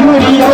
घुरियो।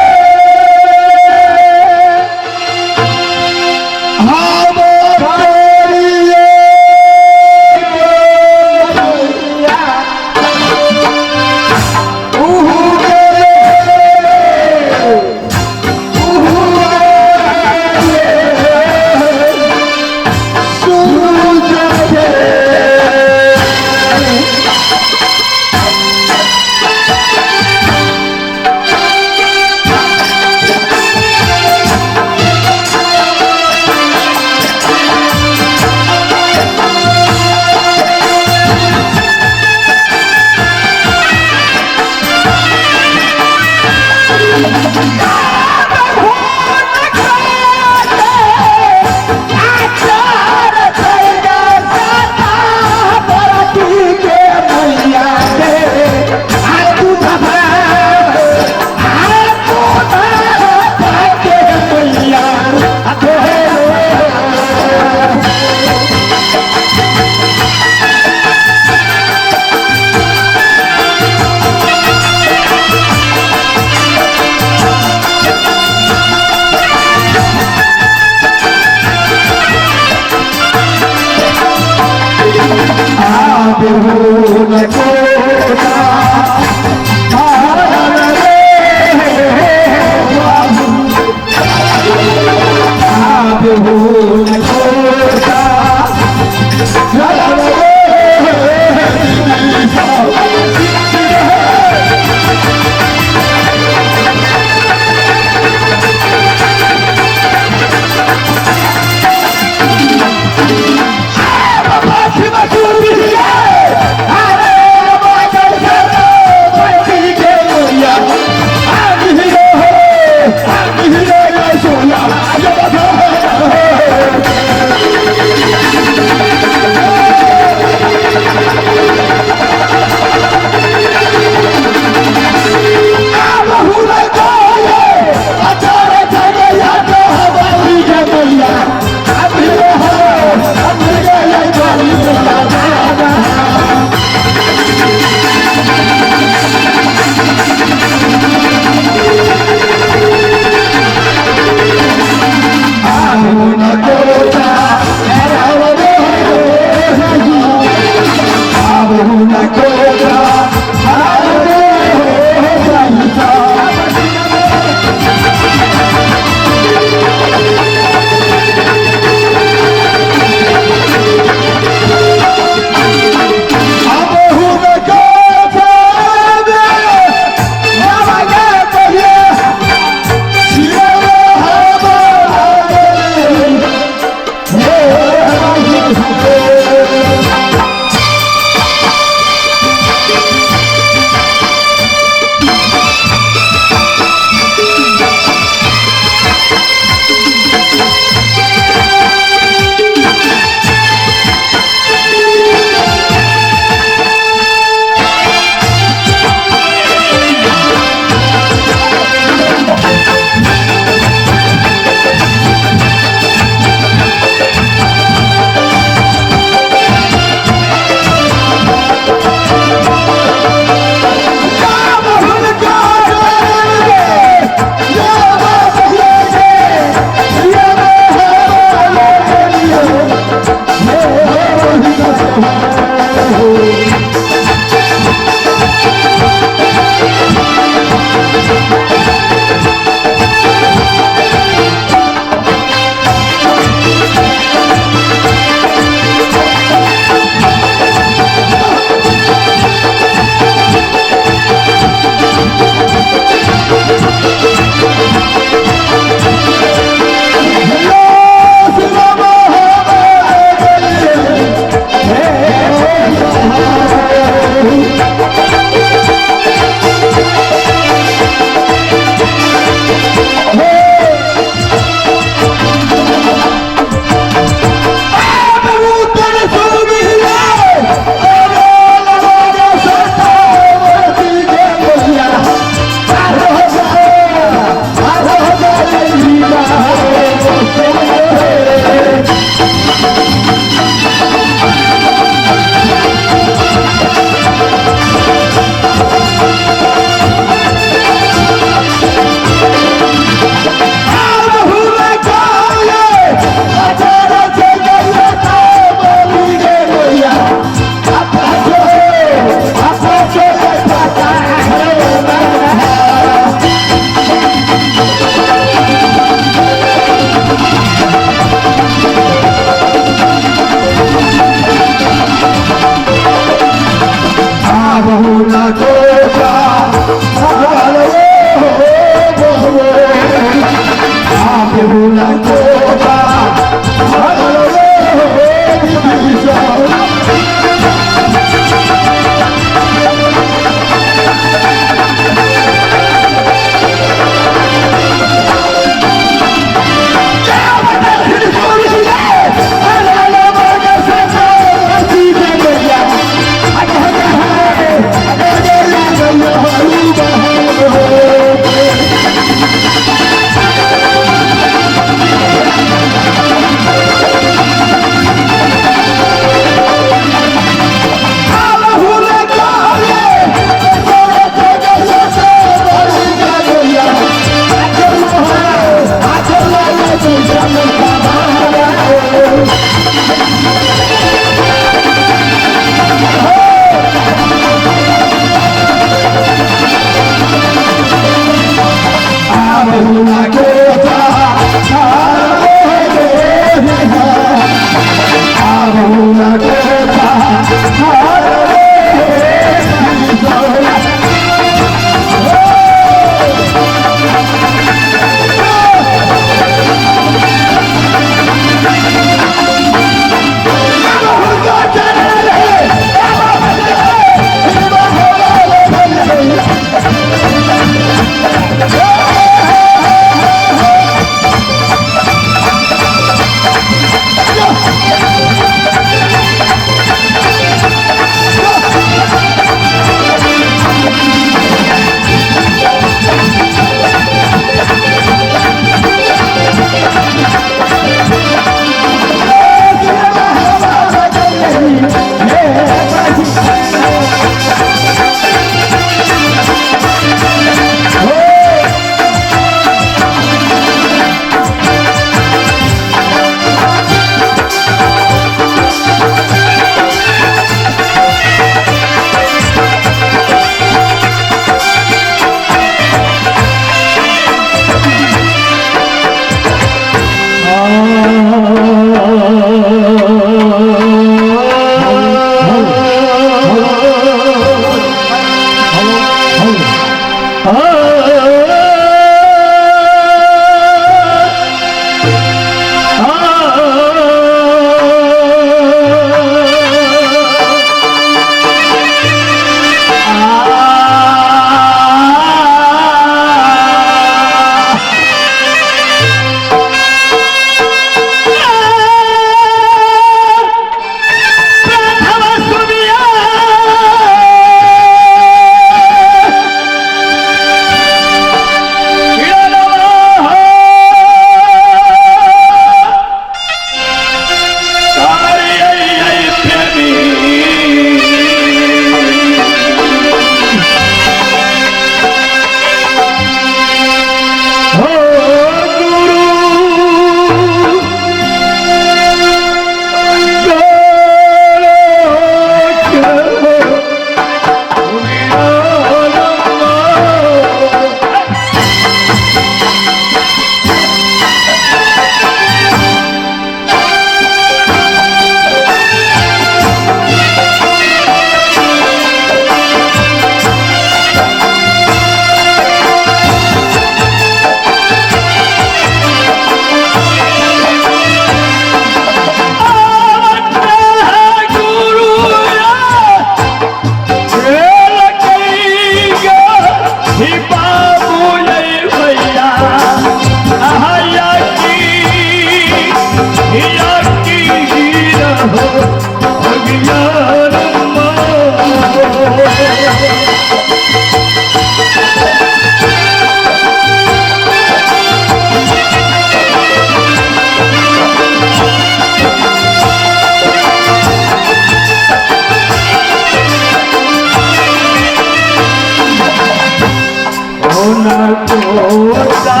Quota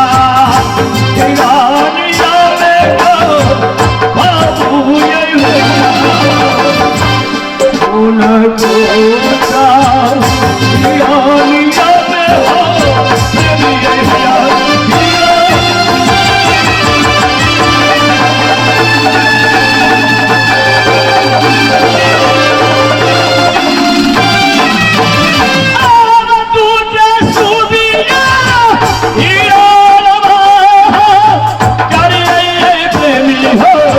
हिरानिया में गो बाबू ये कोन कोटा हिरानिया में हो प्रेमी ये होया।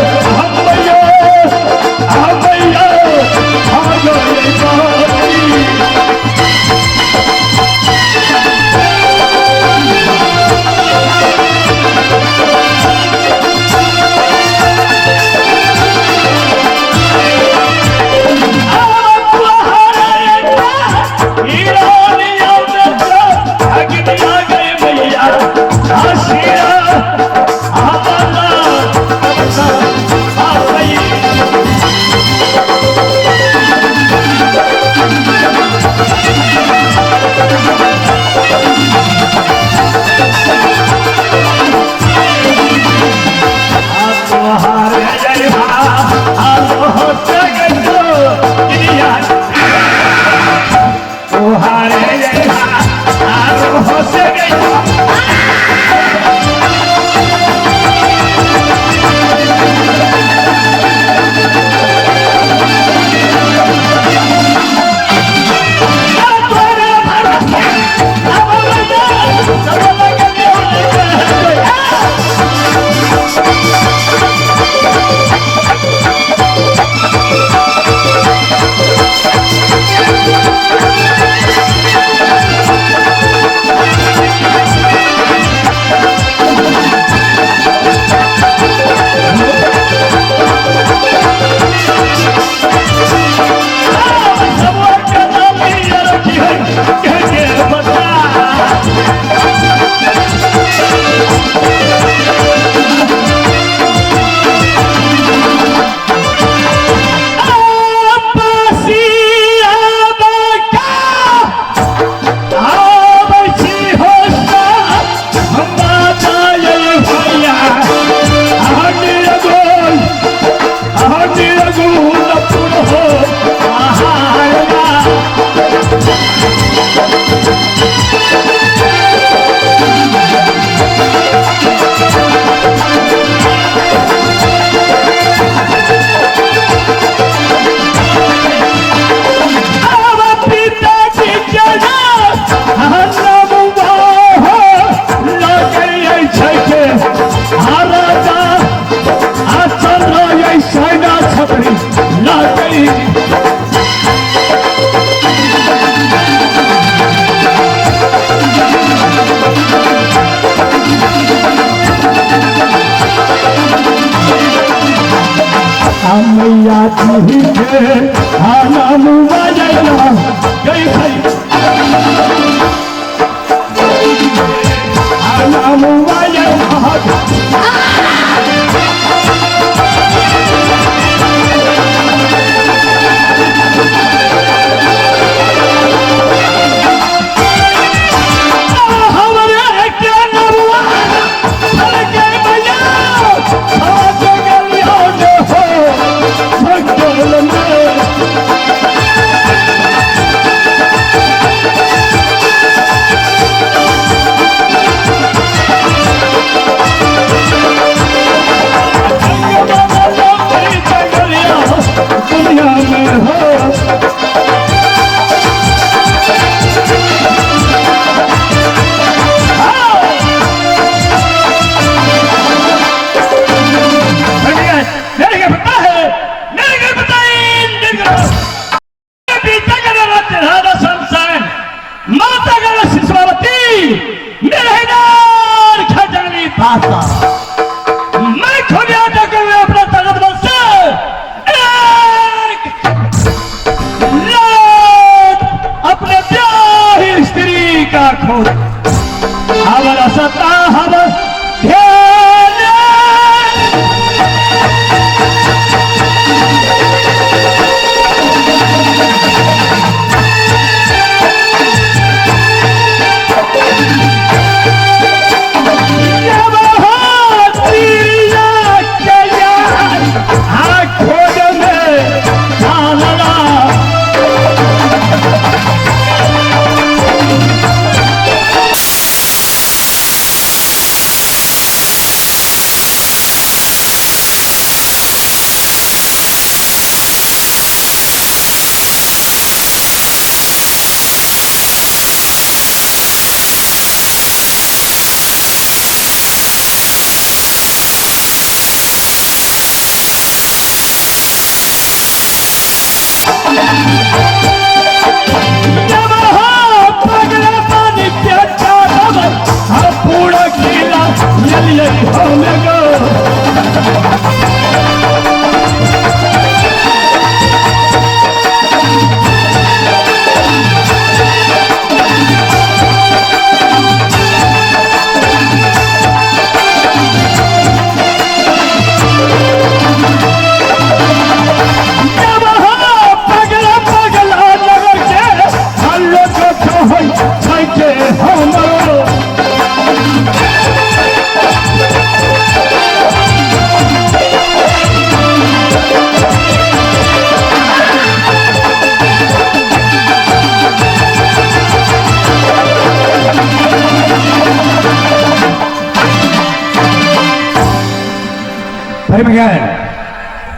भर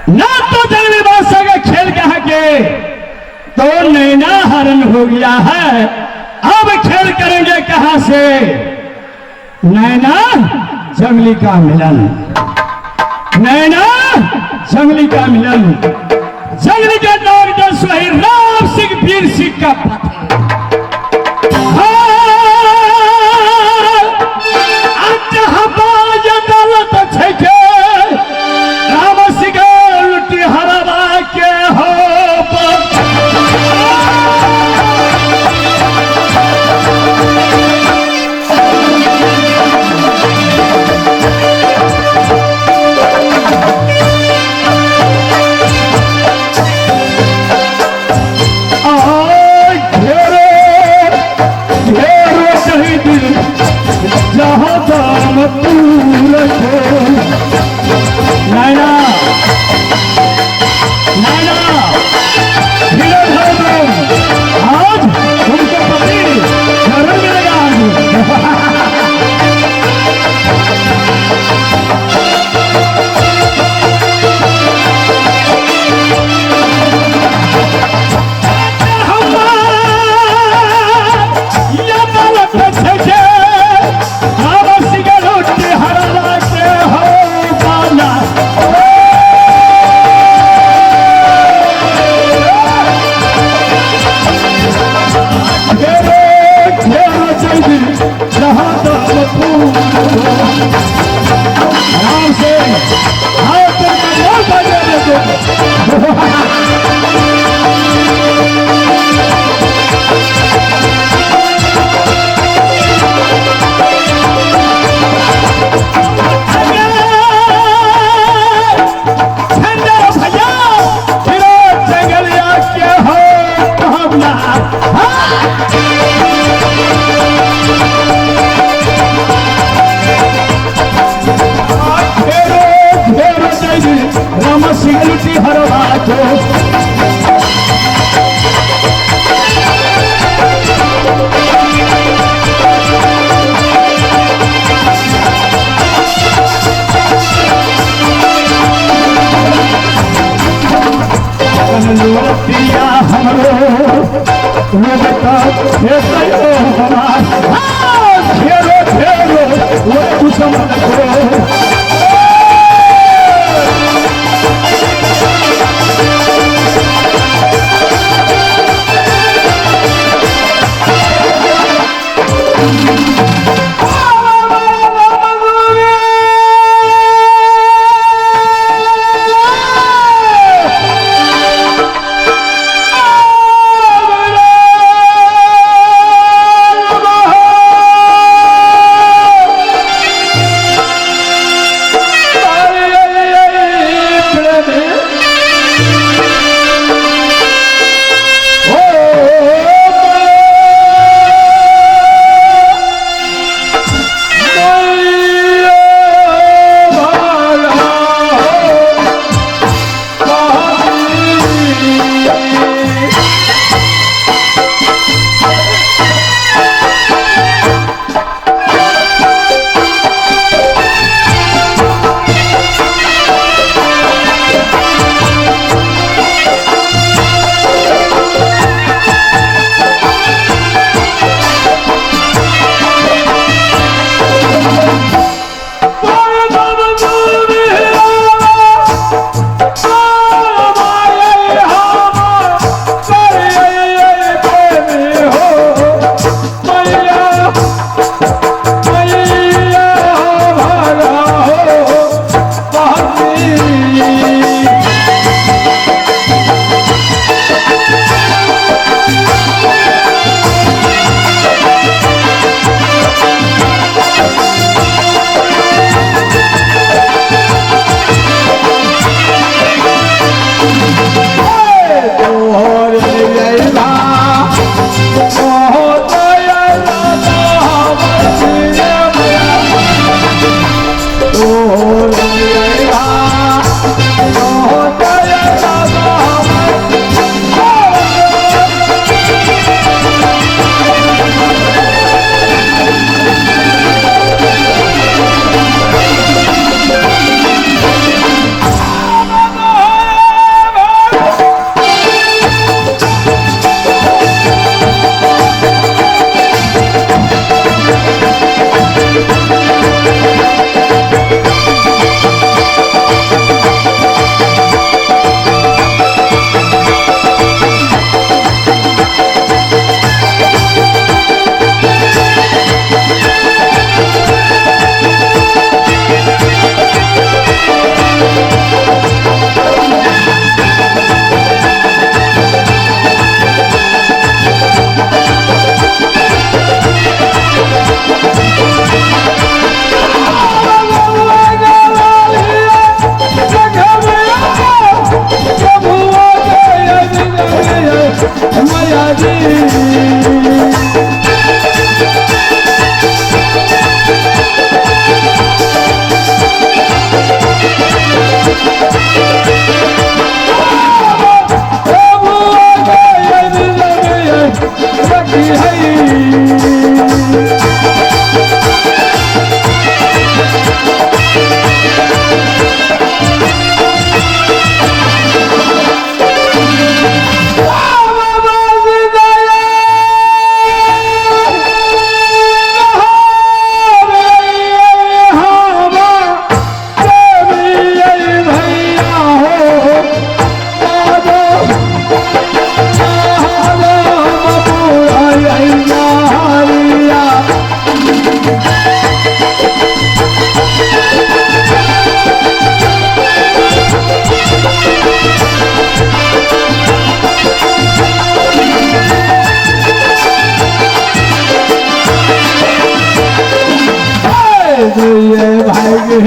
ना तो जंगली बादशाह का खेल कहा के तो नैना हरण हो गया है। अब खेल करेंगे कहां से? नैना जंगली का मिलन, नैना जंगली का मिलन, जंगली का नाम दसवही राम सिंह वीर सिंह का पता। राम सिंह लुटी हरवा के हो। नैना नैना आज तुमको पति जरूर मिलेगा आज। आराम से राम सिंह लुटी हरवा के। पिया हमरो घेरो घेरो वो दुश्मन को।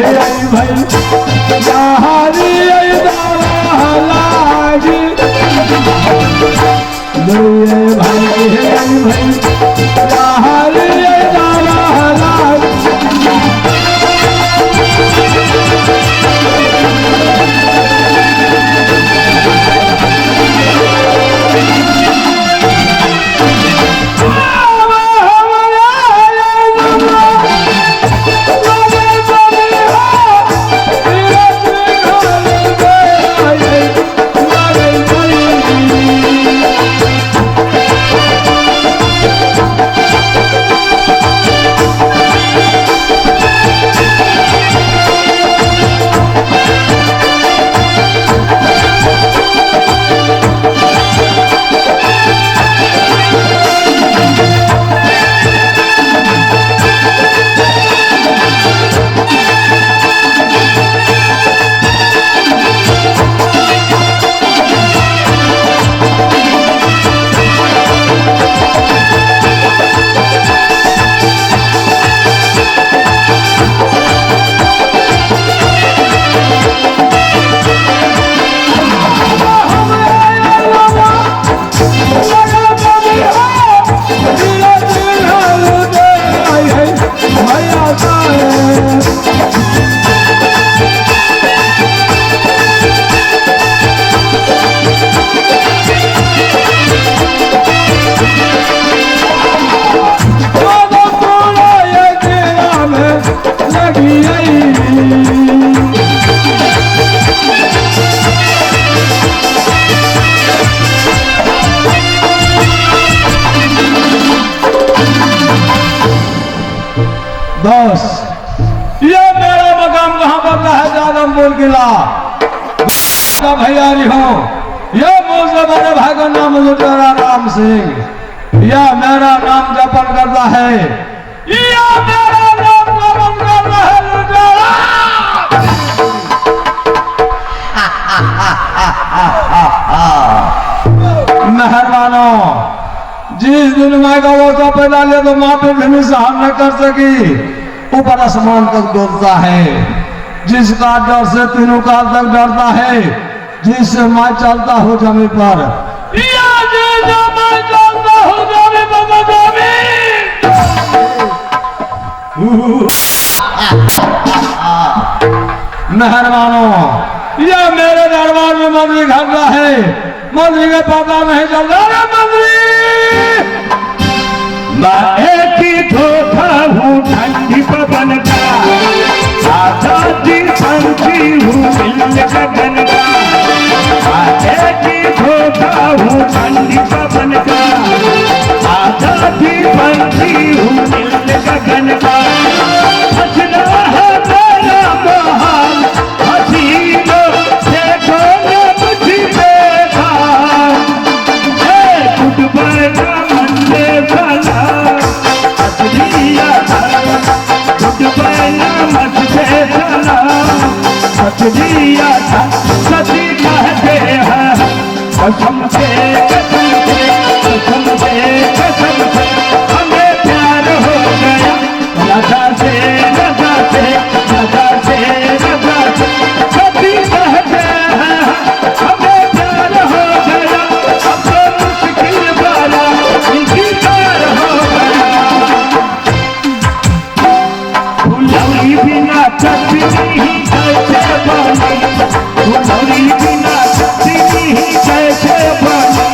हे भाई हरी लागी ले भाई हे भाई हरी लागी। बस ये मेरा मकाम कहाँ पड़ता है? जादमपुर किला का भैयारी हो। ये मुझसे बड़े भाई का नाम लुटेरा राम सिंह। यह मेरा नाम जपन करता है, यह मेरा नाम जपन करता है लुटेरा। मेहरबानो, जिस दिन माँ का वो पैदा लिया तो माँ पे भी सहन न कर सकी, ऊपर आसमान तक डोलता है। जिसका डर से तीनों काल तक डरता है, जिससे मैं चलता हूँ जमीन पर, या जिससे मैं चलता हूँ जमीन पर जमीन। मेहरबानो, यह मेरे दरबार में मंत्री घटना है, मंत्री के पता नहीं चल रहा। अरे मंत्री, मैं एक ही धोखा हूँ ठंडी पवन का, आजादी पंछी हूँ नील गगन का। मैं एक ही धोखा हूँ ठंडी पवन का, आजादी पंछी हूँ नील गगन का। हंसना है मेरा महान हसीनो, देखो न मुझ पे भार। सती कहते हैं कसम से, कसम से, कसम से, कसम से, हमें प्यार हो गया राजा से, राजा से, राजा से, राजा से। सती कहते हैं हमें प्यार हो गया, अब तो मुश्किल वाला इंतजार हो गया। फुलौरी बिना चटनी ही कैसे बनी, फुलौरी बिना चटनी ही कैसे बनी।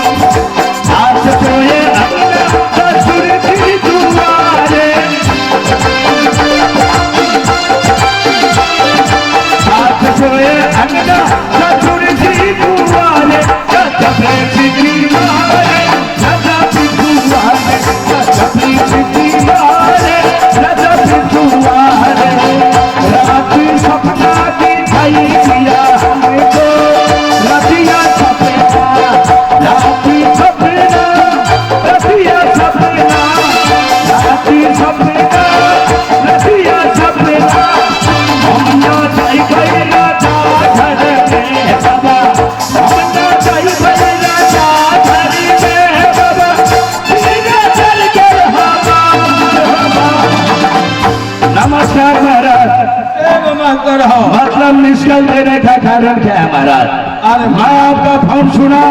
है। मैं आपका फोन सुना,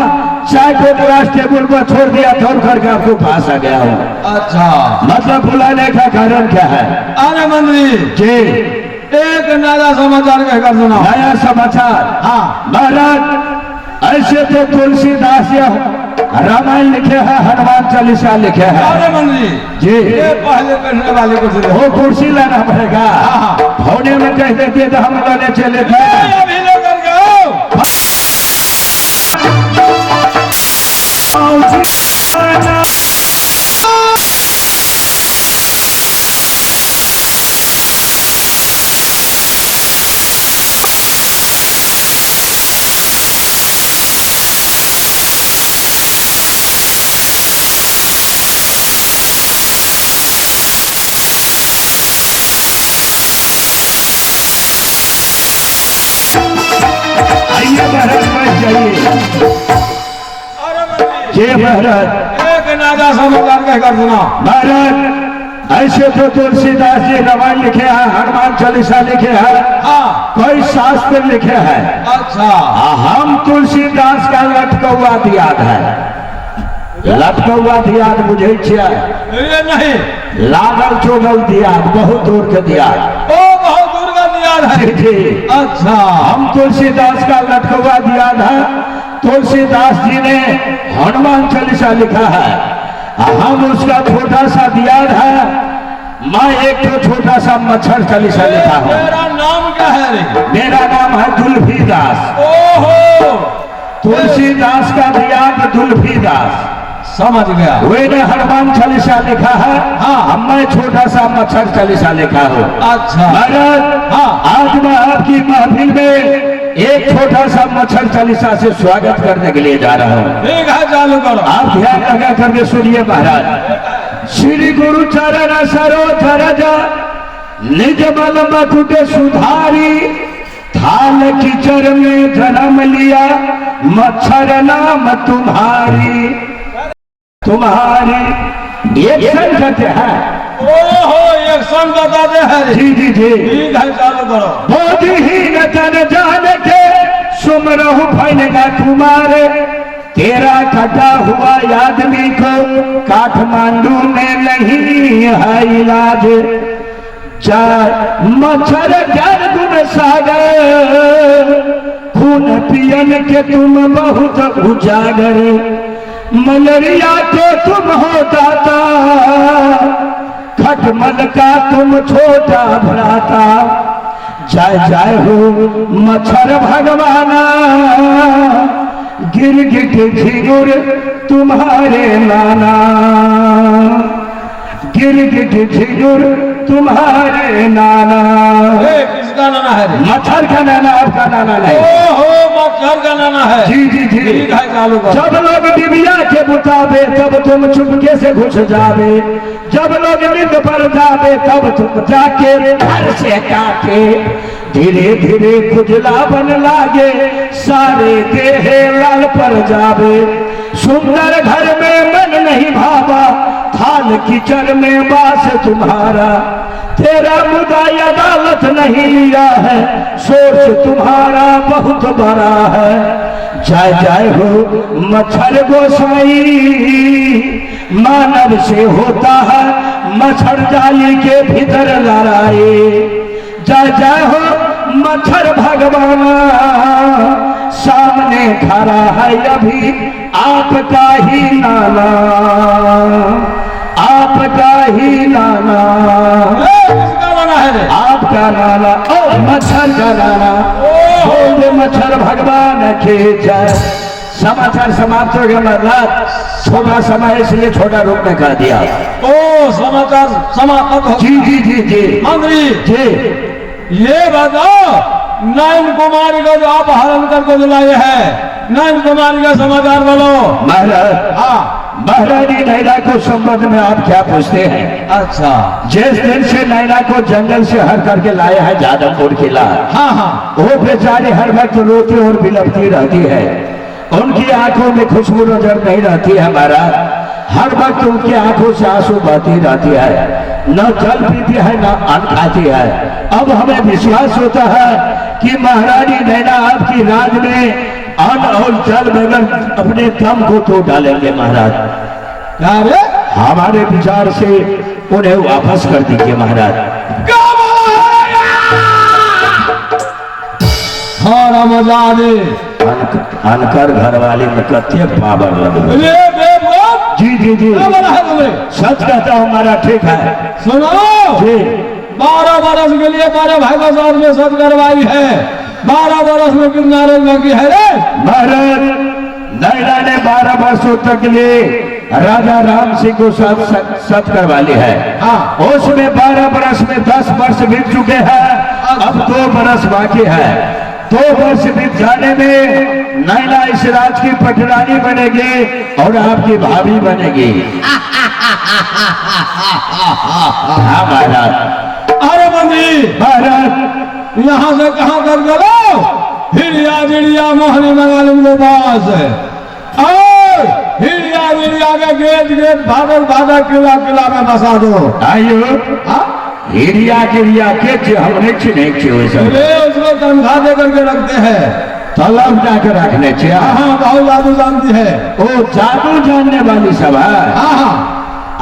चाय को गिलास टेबल पर छोड़ दिया, दौड़ करके आपको पास आ गया हूँ। अच्छा, मतलब बुलाने का कारण क्या है? अरे मंत्री जी, एक नया समाचार कहकर सुनाओ। नया समाचार? हाँ। महाराज, ऐसे तो तुलसीदास जी रामायण लिखे हैं, हनुमान चालीसा लिखे हैं। अरे मंत्री जी, ये पहले कहने वाले को दे। वो कुर्सी लाना पड़ेगा। हाँ। होने में कह देते तो हम लाने चले थे। अभी लेकर के आओ। आइए महाराज, बैठ जाइए। अरे मंत्री जी महाराज, एक नया समाचार कहकर सुनाओ। महाराज, ऐसे तो तुलसीदास जी रामायण लिखे हैं, हनुमान चालीसा लिखे हैं, हाँ। कई शास्त्र लिखे हैं। अच्छा, हम तुलसीदास का लटकौआ दियाद है। लटकौआ दियाद बुझे छियै? ये नहीं। लागल चोगल दियाद, बहुत दूर के दियाद। ओ बहुत दूर का दियाद है। जी जी। अच्छा, हम तुलसीदास का लटकौआ दियाद है। तुलसीदास जी ने हनुमान चालीसा लिखा है, हम उसका छोटा सा दियाद है। मैं एक तो छोटा सा मच्छर चालीसा लिखा हूँ। तेरा नाम क्या है रे? मेरा नाम है तुलसी दास। ओहो, तुलसीदास का दियाद तुलसी दास। समझ गया। वे ने हनुमान चालीसा लिखा है। हाँ। हम मैं छोटा सा मच्छर चालीसा लिखा हूँ। अच्छा, महाराज, हाँ। आज मैं आपकी महफिल में एक छोटा सा मच्छर चालीसा से स्वागत करने के लिए जा रहा हूँ। ठीक है, चालू करो। आप ध्यान लगा करके सुनिए महाराज। श्री गुरु चरण सरोज रज निज बल मकुट सुधारी, थाल कीचड़ में जन्म लिया मच्छर नाम तुम्हारी। तुम्हारी एक संकट है। ओहो, एक संग बताते हैं रे। जी जी जी। ठीक है, चालू करो। बोधिहीन तन जान के सुमरहु भैन का कुमार, तेरा कटा हुआ आदमी को काठमांडू में नहीं है इलाज। चार मच्छर ज्ञान गुण सागर, खून पियन के तुम बहुत उजागर, मलेरिया के तुम हो दाता, खटमल का तुम छोटा भ्राता। जय जय हो मच्छर भगवाना, गिरगिट झिंगुर तुम्हारे नाना, गिरगिट झिंगुर तुम्हारे नाना। ए, किसका नाना है रे? मच्छर का नाना, आपका नाना नहीं। ओहो, मच्छर का नाना है। जी जी जी। ठीक है, चालू करो। जब लोग डिबिया के बुताबे तब तुम चुपके से घुस जावे, जब लोग नींद पर जावे तब तुम जाके घर से काटे, धीरे धीरे खुजला बन लागे, सारे देहे लाल पर जावे, सुंदर घर में मन नहीं भावा, थाल कीचड़ में बास तुम्हारा, तेरा मुदा अदालत नहीं लिया है, सोच तुम्हारा बहुत बड़ा है। जय जय हो मच्छर गोसाई, मानव से होता है मच्छर जाली के भीतर लड़ाई। जय जय हो मच्छर भगवान, सामने खड़ा है अभी आपका ही नाना, आपका ही नाना। ए, किसका नाना है रे? आपका नाना, ओ मच्छर का नाना। बोल दे मच्छर भगवान की जय। समाचार समाप्त हो गया महाराज। छोटा समय इसलिए छोटा रूप में कर दिया। ओ, समाचार समाप्त हो। जी जी जी जी। मंत्री जी, ये बताओ, नयन कुमारी को जो आप हरण करके दिलाए हैं, नयन कुमारी का समाचार बोलो। महाराज, हाँ। महारानी नैना को संबंध में आप क्या पूछते हैं? अच्छा, जिस दिन से नैना को जंगल से हर करके लाए हैं जादवपुर किला, हाँ हाँ, वो बेचारी हर वक्त रोती और बिलखती रहती है। उनकी आंखों में खुशबू नजर नहीं रहती है महाराज। हर वक्त उनकी आंखों से आंसू बहती रहती है, न जल पीती है न अन्न खाती है। अब हमें विश्वास होता है कि महारानी नैना आपकी राज में अन्न और जल बगैर अपने दम को तो डालेंगे महाराज। क्या रे? हमारे विचार से उन्हें वापस कर दीजिए महाराज। हाँ रामजादे अनकर घरवाली में कत्ते पावर लगे। रे बेवकूफ! जी जी जी, क्या बोला है तुमने? सच कहता हूँ महाराज, ठीक है। सुनो जी। 12 बरस के लिए हमारे भाई का साथ में सच करवाई है। 12 बरस में कितना रोज बाकी है रे? महाराज, नैना ने 12 वर्षों तक लिए राजा राम सिंह को साथ सत करवा ली है। हाँ। उसमें 12 बरस में 10 वर्ष बीत चुके हैं, अब 2 बरस बाकी है। 2 वर्ष बीत जाने में नैना इस राज की पटरानी बनेगी और आपकी भाभी बनेगी। हाँ महाराज। अरे बंदी महाराज, यहाँ से कहाँ कर गलो? हिड़िया जिड़िया मोहनी मंगा लूंगे पास और हिड़िया जिड़िया के गेट गेट भागल भागल किला किला में बसा दो। आइयो। हाँ? हिरिया गिरिया के जे हम नहीं चिन्है छियै ओहि सब। रे उसको तनख्वाह दे करके रखते हैं। तलब जाके रखने छियै। हाँ, बहुत जादू जानती है। ओ जादू जानने वाली सब है। हाँ हाँ।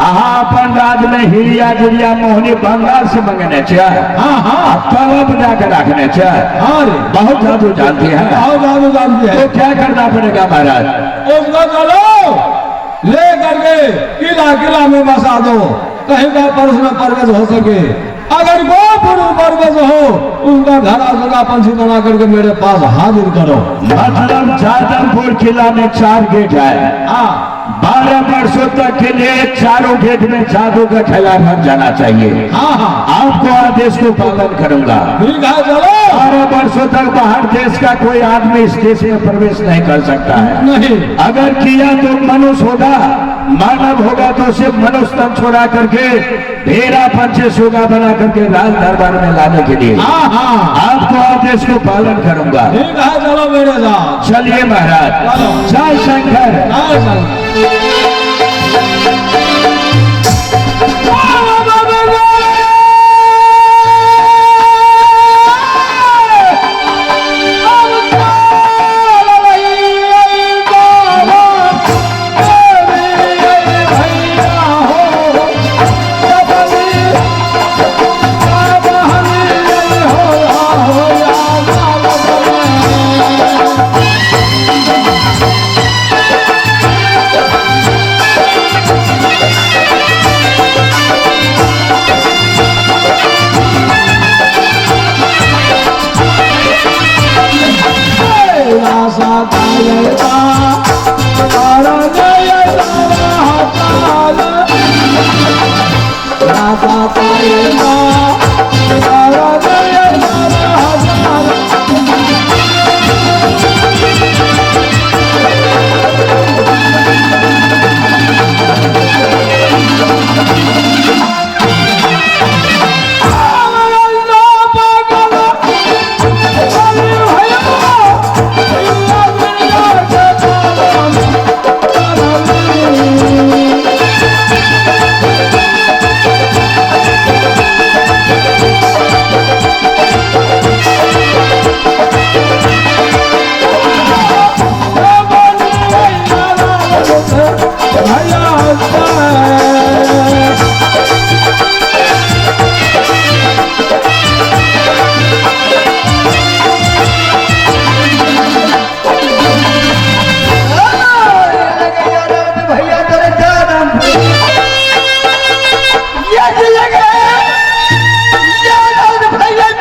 अहाँ अपन राज में हिरिया गिरिया मोहनी बंगाल से मंगने छियै। हाँ हाँ। आ तलब जाके रखने छियै। हाँ रे, बहुत जादू जानती है। बहुत जादू जानती है। तो क्या करना पड़ेगा महाराज? उसको चलो ले करके किला किला में बसा दो, कहीं का परस में परवेश हो सके। अगर कोई पुरुष परवेश हो, उनका घरा सगा पंछी बना करके मेरे पास हाजिर करो। मतलब जादमपुर किला में 4 गेट है। हाँ। 12 वर्षों तक के लिए चारों गेट में जादू का खिलाफ जाना चाहिए। हाँ हाँ। आपको आदेश को पालन करूंगा। ठीक है, चलो। 12 वर्षों तक बाहर देश का कोई आदमी इस देश में प्रवेश नहीं कर सकता है। नहीं। अगर किया तो मनुष्य होगा, मानव होगा तो उसे मनुष्य तन छोड़ा करके भेड़ा पंचे सोगा बना करके राज दरबार में लाने के लिए। हाँ हाँ। आपको आदेश को पालन करूंगा। ठीक है, चलो मेरे साथ। चलिए महाराज। जय शंकर। जय शंकर। भैया।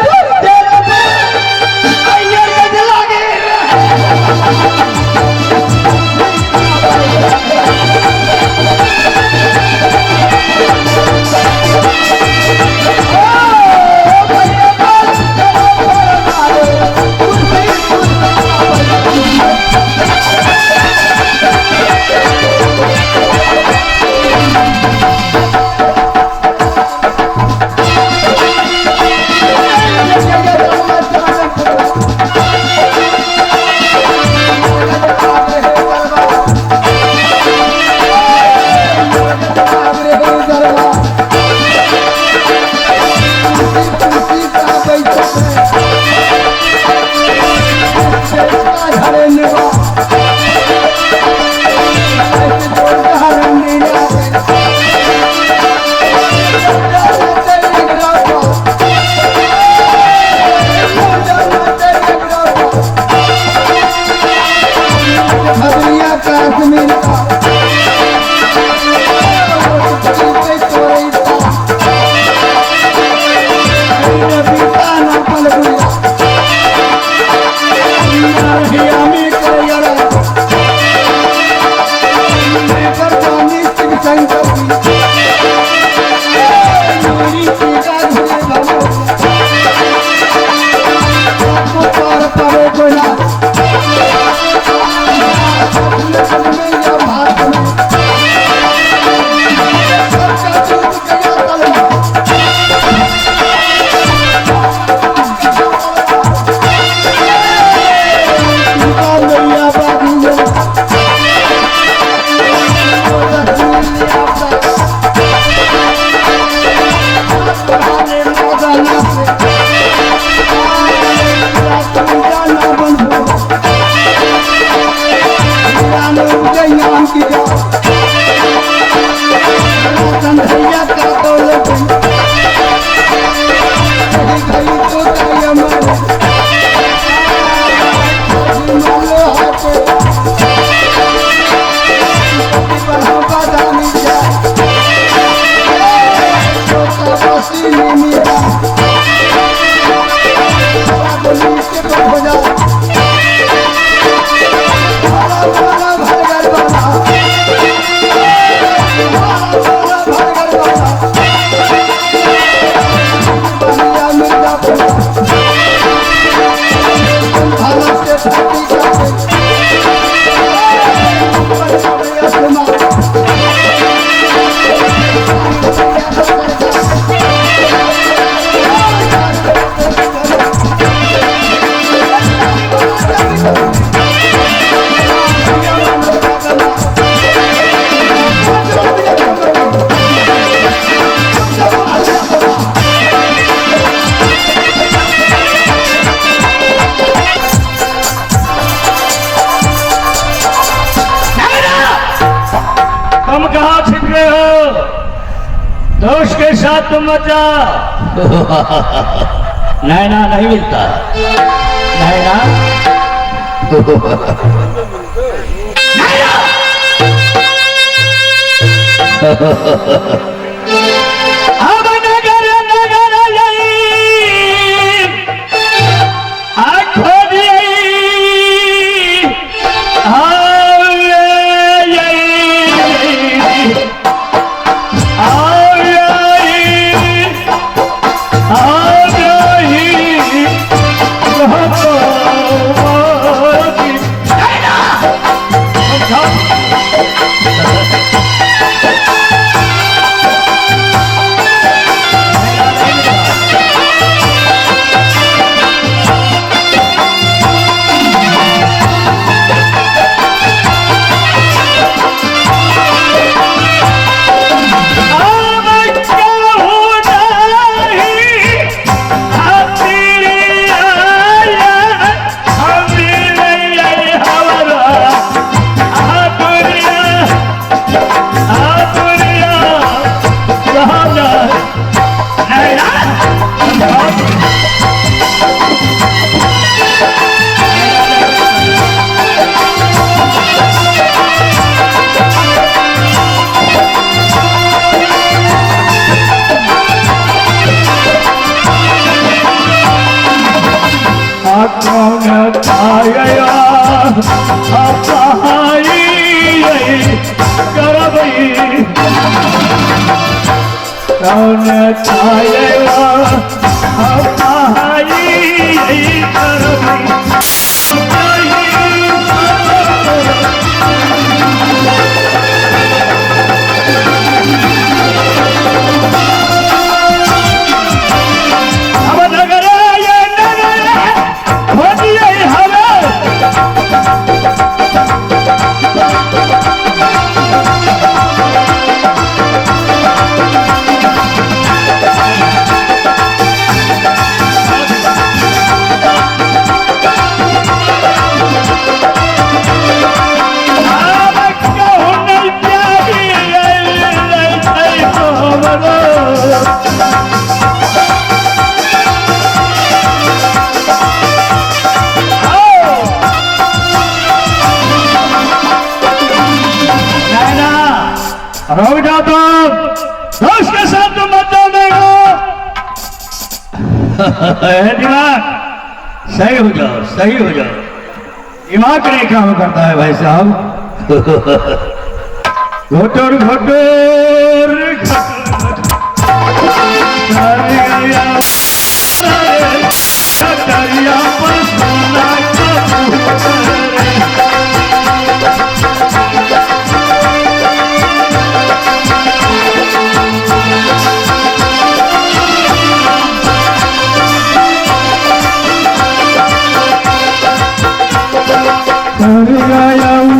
तुम कहाँ छिप गए हो? दोष के साथ तुम मत जाओ। नैना नहीं मिलता। नैना नैना। अब नगर नगर रुक जाओ तुम, दोस्त के साथ तुम मत जाओ। दिमाग सही हो जाओ, सही हो जाओ। दिमाग नहीं काम करता है भाई साहब। घोटोर घोटोर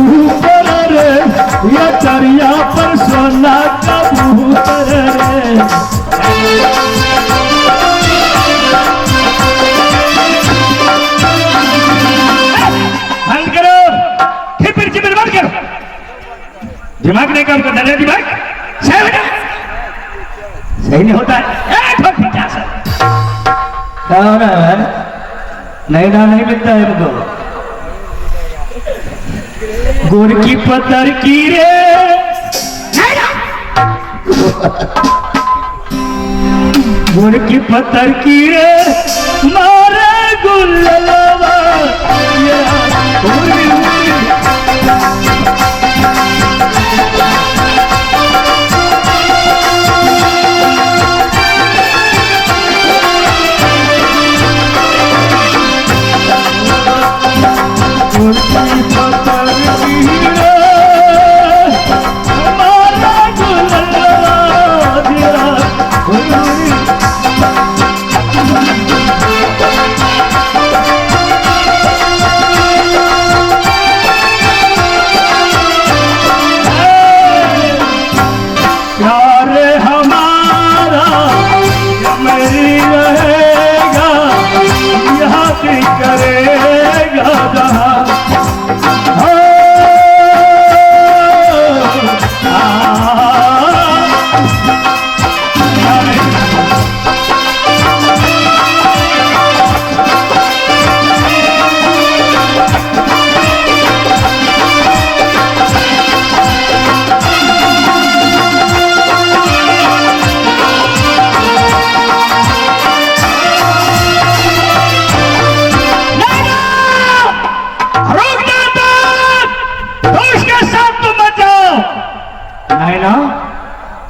ऊपर रे ये चरिया पर सोना कबूतर रे। बंद करो, खिपिर खिपिर बंद करो। दिमाग नहीं काम करता है, दिमाग सही हो जाए, सही नहीं होता है। क्या हो रहा है? नहीं ना, नहीं मिलता है इनको। गोर की पत्थर की रे, गोर की पत्थर की रे, मारे गुल्लवा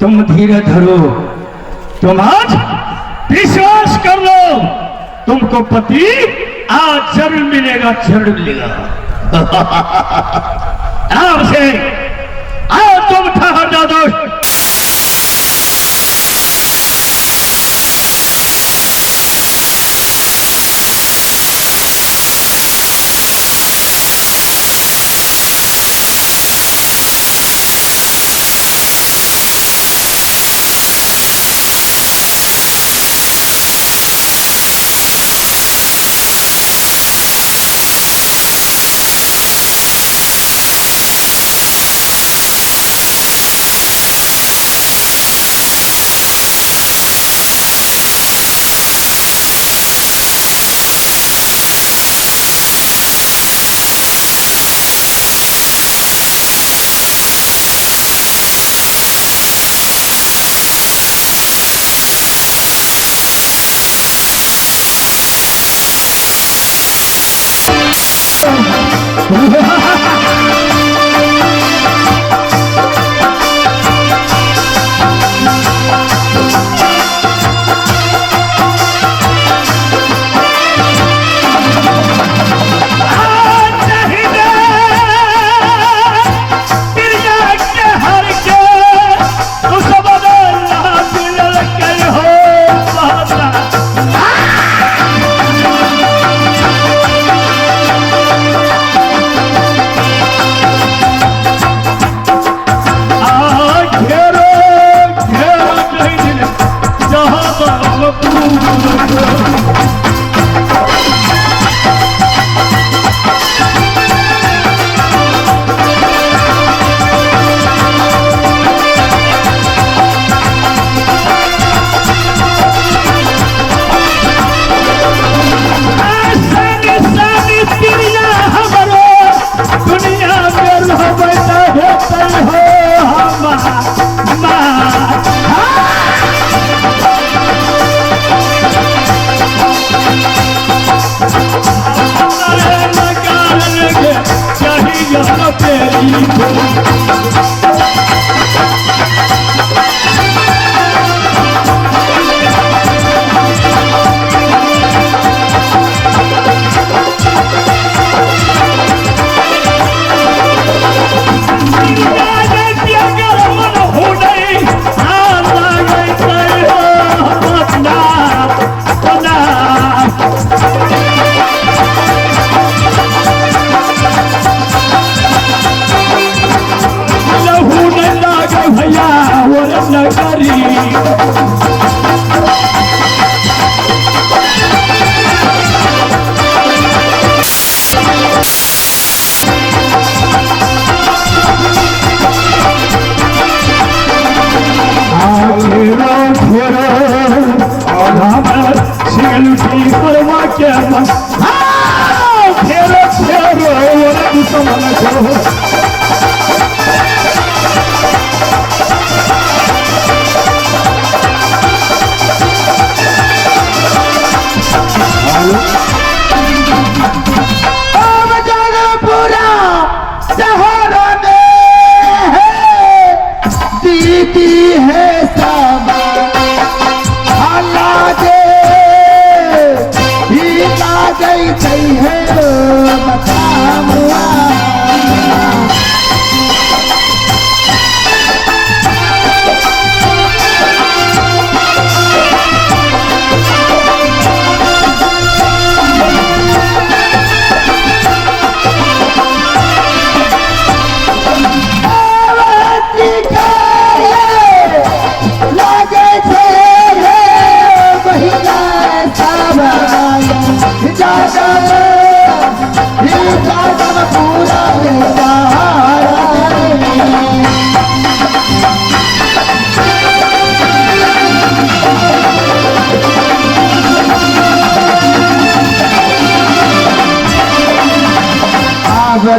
तुम धीरे धरो, तुम आज विश्वास कर लो, तुमको पति आज जरूर मिलेगा, जरूर मिलेगा। आराम से आज तुम ठहर जाओ दोस्त।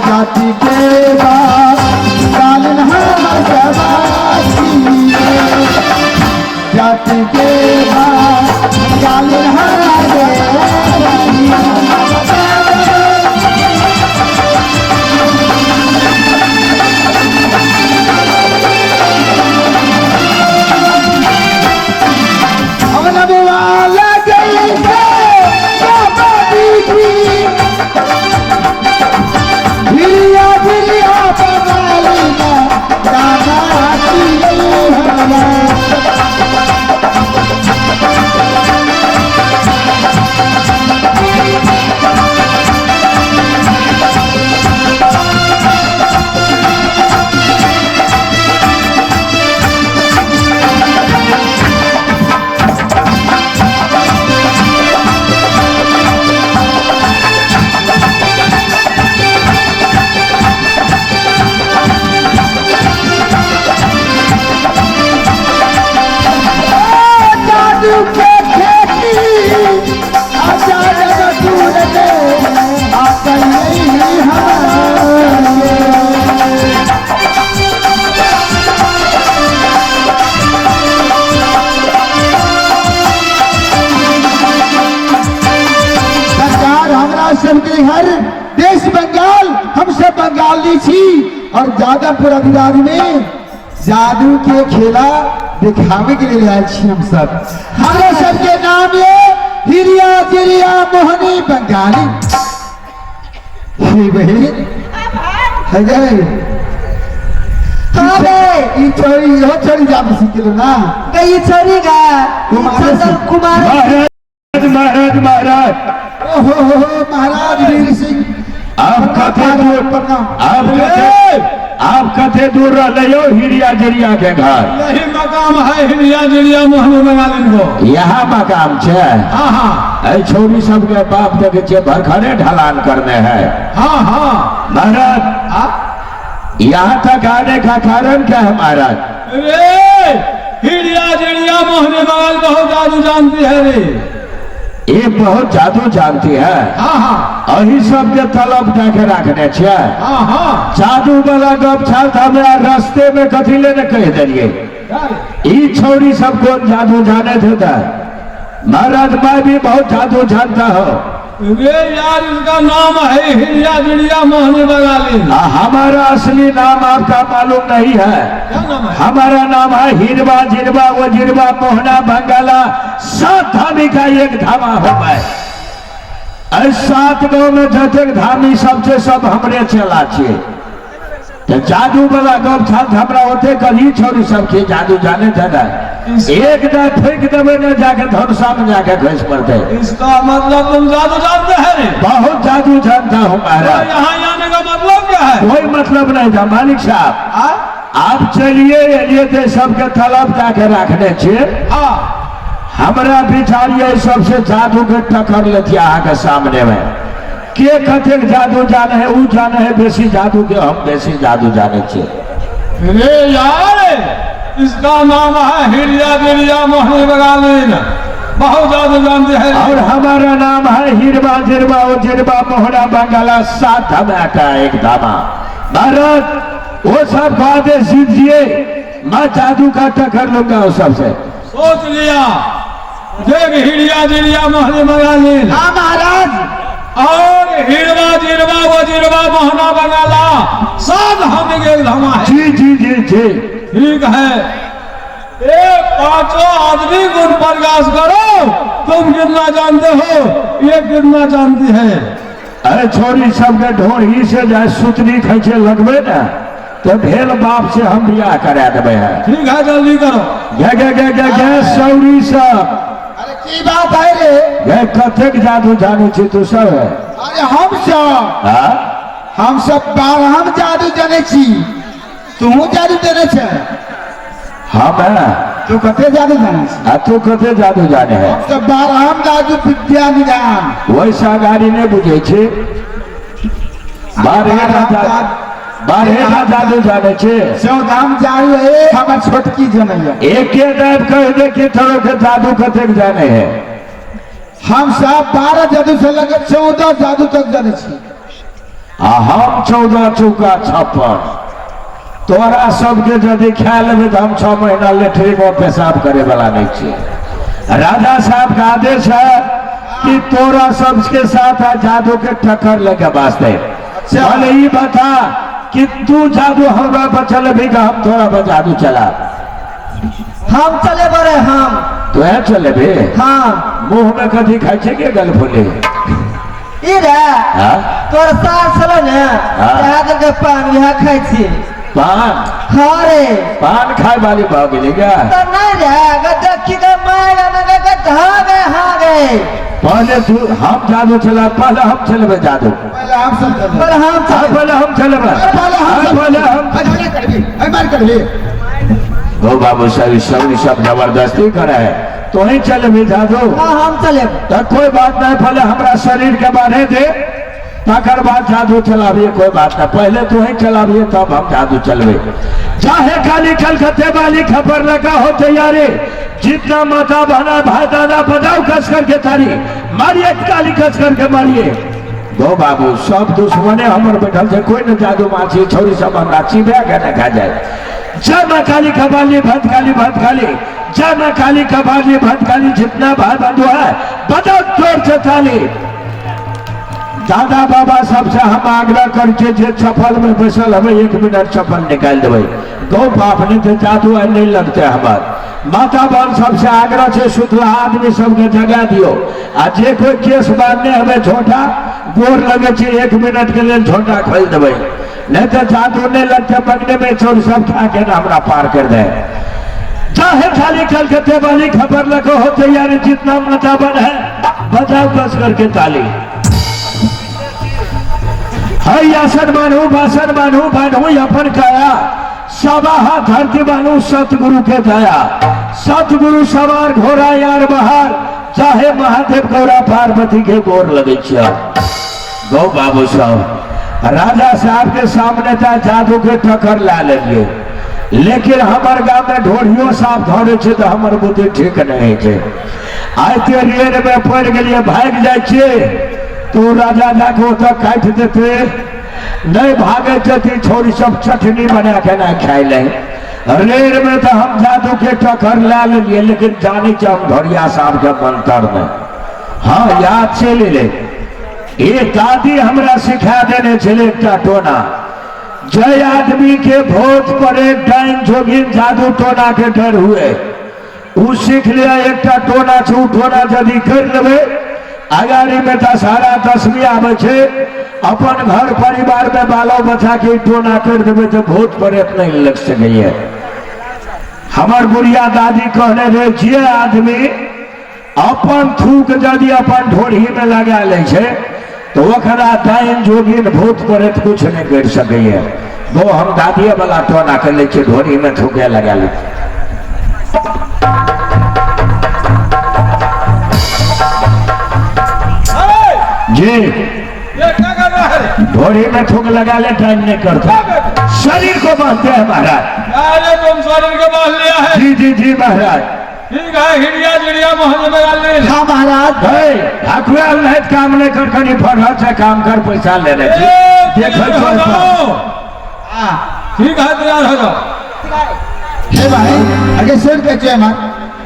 जाति के बाद कालीन हमर सवासी, जाति के बाद कालीन हमर सवासी। सबके घर देश बंगाल, हम सब बंगाली छी और जादवपुर अधिराज में जादू के खेला दिखावे के लिए आयल छी हम सब। हमरा सबके नाम ये हिरिया जिरिया मोहनी बंगाली। हे बहिन है गए हाँ बे। ई छोरी इहो छोरी जादू सीख गेलो ना। गई छोरी गा कुमारे चंदन से। कुमार। महाराज महाराज महाराज, ओ हो हो हो महाराज वीर सिंह, आप कथे दूर, प्रणाम। आप कथे, आप कथे दूर रहले हो हिरिया जिरिया के घर? यही मकाम है हिरिया जिरिया मोहनी बंगाली को। यहाँ मकाम छे? हाँ हाँ। ऐ छोरी सबके बाप देखे छे भरखने ढलान करने है। हाँ हाँ। महाराज हाँ? यहाँ तक आने का कारण क्या है महाराज? रे हिरिया जिरिया मोहनी बंगाल बहुत जादू जानती है रे। ये बहुत जादू जानती है। हाँ हाँ। अही सबके तलब जाके रखने छे। हाँ हाँ। जादू वाला गप छल त हमरा रास्ते में कथी ले ने कह देलिए। ई छोरी सब कौन जादू जाने थे त? महाराज मैं भी बहुत जादू जानता हूँ। रे यार इसका नाम है हिरिया जिरिया मोहनी बंगाली। हमारा असली नाम आपका मालूम नहीं है। क्या नाम है? हमारा नाम है हिरवा जिरवा वो जिरवा मोहना बंगाला, 7 धामी का एक धामा हो मैं। 7 गांव में जतेक धामी सबसे सब हमरे चला छे। तो जादू वाला गप छल हमरा ओते कही छोरी सबके जादू जाने थे ना, एक दा फेंक देवे ना जाके धनुषा में जाके घुस पड़ते। इसका मतलब तुम जादू जानते हैं रे? बहुत जादू जानता हूँ महाराज। तो यहाँ आने का मतलब क्या है? कोई मतलब नहीं था मालिक साहब। आप चलिए एलिए थे सबके तलब जाके रखने छे। हाँ। हमरा विचार ये सबसे जादू के टक्कर लेती अहाँ के सामने में के कतेक जादू जाने है उ जाने है बेसी जादू के, हम बेसी जादू जाने छे। रे यार इसका नाम है हिरिया जिरिया मोहनी बंगाली, बहुत जादू जानते हैं। और हमारा नाम है हिरवा जिरवा ओ जिरवा मोहना बंगाला, 7 धामा का एक धामा। महाराज वो सब आदेश दीजिए, मैं जादू का टक्कर लूंगा उस सबसे। सोच लिया देख हिरिया जिरिया मोहनी बंगाली। हाँ महाराज। और हिरवा जिरवा वो जिरवा मोहना बंगाला, 7 हम एक धामा है। जी जी जी जी ठीक है। ये पांचों आदमी गुण प्रकाश करो, तुम कितना जानते हो ये कितना जानती है। अरे छोरी सबके ढोर ही से जाए सुतरी खैचे लगबे ना तो भेल बाप से हम बियाह करा देबे है। ठीक है जल्दी करो। गे गे गे गे गे सौरी सब। अरे की बात है रे? गे कतेक जादू जाने छी तू सब है? अरे हम सब, हाँ? हम सब 12 जादू जाने छी, तू जादू जाने छे? हम है। तू कते जादू जाने छी? आ तू कते जादू जाने है? हम सब 12 जादू विद्या निदान। वैसा गाड़ी नहीं बुझे छी। 12 जादू जाने छे। 14 जादू है हमर छोटकी जनैया। एक के दाब कह दे कि थोड़ो के जादू कतेक जाने है। हम सब 12 जादू से लेकर 14 जादू तक जाने छी। आ हम 14 चौका 56। तोरा सबके यदि खा लेबे तो हम 6 महीना लेटरिन में पेशाब करे वाला नहीं छियै। राजा साहब का आदेश है कि तोरा सबके साथ आ जादू के टक्कर लेके वास्ते। भले ही बता कि तू जादू हमरा पर चलेबी कि हम तोरा पर जादू चला? हम चले बड़े हम। तो है चलेबी? हाँ। मुंह में कथी खाइ छै के गलफुली? ई रे। हाँ? तोर सास छलो ने, हाँ। इएह देलकै पान, इएह खाइ छी। पान? हाँ रे। पान खाय वाली भऽ गेलै क्या? तऽ नहि रे, ग देखी के माय गे, गे, गे, हाँ गे, हाँ गे। पहले तू हम जादू चला, पहले हम चलेबै जादू। पहले हम सब चलेबै। पहले हम हाँ, चलेबै। पहले हम चलेबै। पहले हम हाँ, सब पहले हम। अरे, करबी, अरे, मार करबी। ओ बाबू साहब, सब सब जबरदस्ती करे है, तो ही चलेबी जादू। हाँ, हम चलेबै। तो कोई बात नहीं, पहले हमरा शरीर के बांधे दे, तकर बाद जादू चलाबिए, कोई बात नहीं। पहले तू ही चलाबिए तब हम जादू चलबे। चाहे काली कलकत्ते वाली खबर लगा हो तैयारी, जितना माता बहना भाई दादा बजाओ कस करके तारी मारिए, काली कस करके मारिए। गो बाबू सब दुश्मने हमर बैठल छै, कोई न जादू माछी छोरी सब हमरा चिबा के न खा जाए। जय माँ काली कबाली भद्र काली भद्र काली, जय माँ काली कबाली भद्र काली, जितना भाई बंधु है बजाओ जोर से ताली। दादा बाबा सबसे हम आग्रह कर छियै जे चप्पल में बैसल हबै एक मिनट चप्पल निकालि देबै गौ बाप नहीं तो जादू आइ नहीं लगतै हमर। माता बहन सबसे आग्रह छै सुतला आदमी सबके जगा दियौ आ जे कोई केस बांधने हबै झोटा गोर लगे छै 1 मिनट के लेल झोटा खोलि देबै नहीं तो जादू नहीं लगतै बगने में चोर सब खा के ना हमरा पार कर दे। चाहे खाली कलकत्ते वाली खबर लगो हो तैयारी जितना माता बन है बजाओ बस करके ताली। हई आसन बान्हू बासन बान्हू बान्हू अपन काया सबाहा धरती बान्हू सतगुरु के दया सतगुरु सवार घोड़ा यार बहार चाहे महादेव गौरा पार्वती के गोर लगे छियै। गौ बाबू साहब राजा साहब के सामने ता जादू के टक्कर ला लेलिए लेकिन हमर गांव में ढोढ़ियो साफ धरे छै तो हमर बुद्धि ठीक नहीं छै। आइ ते रेल में पड़ गेलिए भागि जाइ छियै तो राजा जाके ओतऽ काटि देते नहीं भागे जती छोरी सब चटनी बना के ना खाइ ले। रेल में तो हम जादू के टक्कर ला लेलिए लेकिन जाने छै हम ढोरिया साहब के मंत्र में हाँ याद चलि एलै। ये दादी हमरा सिखा देने छलै एकटा टोना जय आदमी के भोज पर एक डाइन जोगिन जादू टोना के डर हुए उ सीख लिया एकटा टोना छै उ टोना यदि कर लेबै अगाड़ी में दशहरा दशमी आबै छै अपन घर परिवार में बालो बच्चा के टोना कर देबै तो भूत प्रेत नहीं लग सकैए। हमर बुढ़िया दादी कहने रहे जे आदमी अपन थूक यदि अपन ढोढ़ी में लगा लै छै तो ओकरा डाइन जोगिन भूत प्रेत कुछ नहीं कर सकैए। वो हम दादिये वाला टोना कर लै छियै ढोढ़ी में थूके लगा लै छियै। जी ये क्या कर रहा है? ढोढ़ी में थूक लगा ले टाइम नहीं करता शरीर को बांधते हैं महाराज। अरे तुम शरीर को बांध लिया है। जी जी जी महाराज ठीक है हिड़िया जिड़िया मोहन लगा ले। हाँ महाराज। ठाकुर नहीं काम नहीं कर कनी फरहर से काम कर पैसा ले ले देखो ठीक है तैयार हो जाओ। हे भाई आगे सुन के चेमन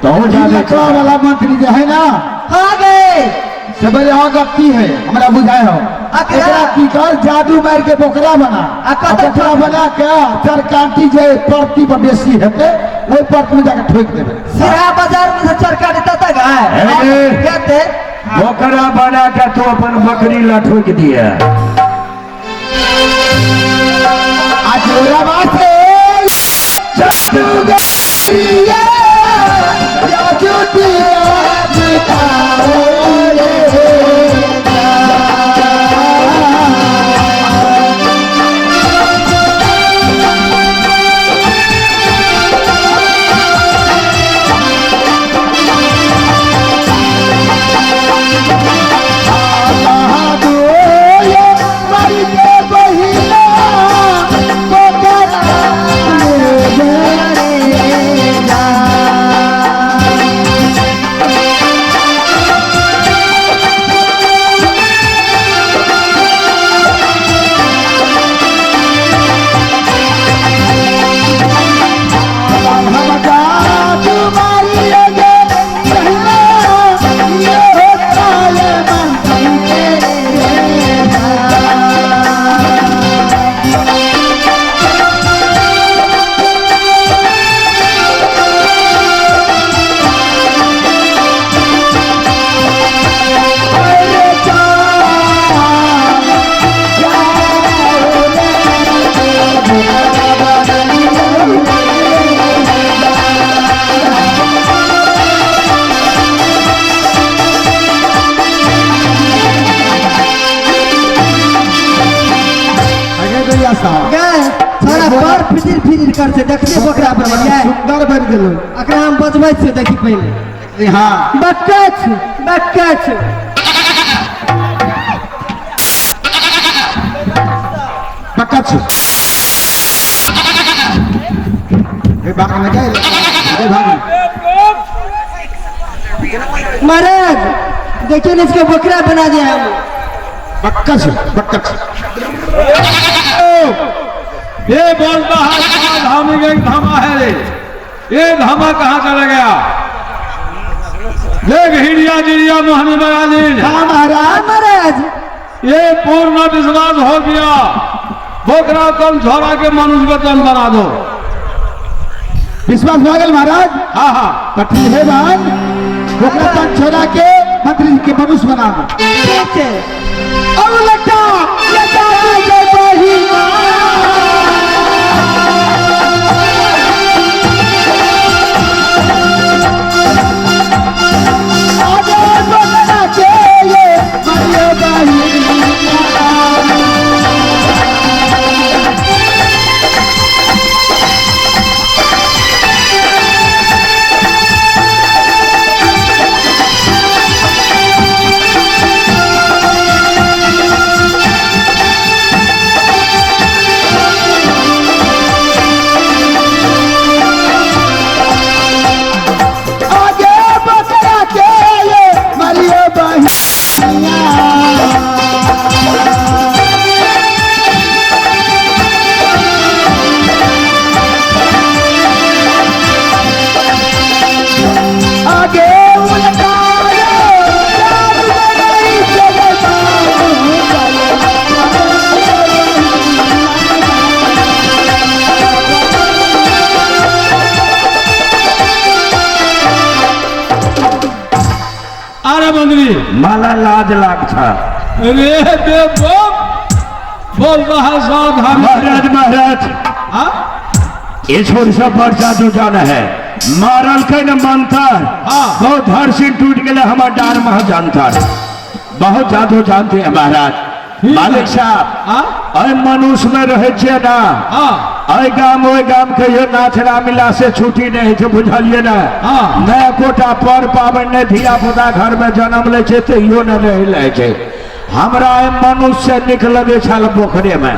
तो हो जा वाला मंत्री जो है ना हाँ गए सब यहाँ गलती है हमरा बुझाए हो एकरा की कर जादू मार के बोकरा बना बोकरा बना के चरकांटी जे परती पर बेसी हेते ओहि परती में जाके ठोक देबे। सिरा बाजार में से चरकांटी तक है कहते बोकरा बना के तू अपन बकरी ला ठोक दिया। आज जोरावा से जादूगरिया जादूदिया फिर कर से देखिए बकरा पर सुंदर बन गेलो एकरा हम बचबै छियै देखी पहिले। हाँ बक्का छै बक्का छै बक्का छै ए भाग न गए ए भाग महाराज देखिए ना इसको बकरा बना दिया हम। बक्का छै बक्का छै। ये बोलता है धामी का एक धामा है रे ये धामा कहाँ चला गया? देख हिड़िया जिड़िया मोहनी बगाली। हाँ महाराज महाराज ये पूर्ण विश्वास हो गया। बोकरा कम छोड़ा के मनुष्य के तन बना दो। विश्वास भऽ गेल महाराज? हाँ हाँ। तऽ ठीक है बहन, ओकरा तन छोड़ा के मंत्री जी के मनुष्य बना दो। ठीक छै। अब लटा लटा के बहिना। आगे बकरा के ये मरियो बहिना। आगे बकरा के ये मरियो बहिना। आगे उलटा ये जादू गई जगत। अरे मंत्री, माला लाज लाग था। अरे बेवकूफ, बोल रहा है सावधान। महाराज महाराज, हाँ? ये छोड़ सब पर जादू जाना है, मारल के न मानता। हाँ। बहुत हर सिंह टूट गए हमार डार मह जानता, बहुत जादू जानते हैं महाराज। ठीक है। मालिक साहब, हाँ? अय मनुष्य में रहे छियै ना, हाँ। अय गाम ओहि गाम कहियो नाच रामलीला से छुट्टी नहीं छै, बुझलियै ने? हाँ। नहि एकोटा पर पाबनि नहि, धिया पुता घर में जन्म लै छै तैयो नहि रहि लै छै। हमरा एहि मनुष्य से नीक लगै छल पोखरे में,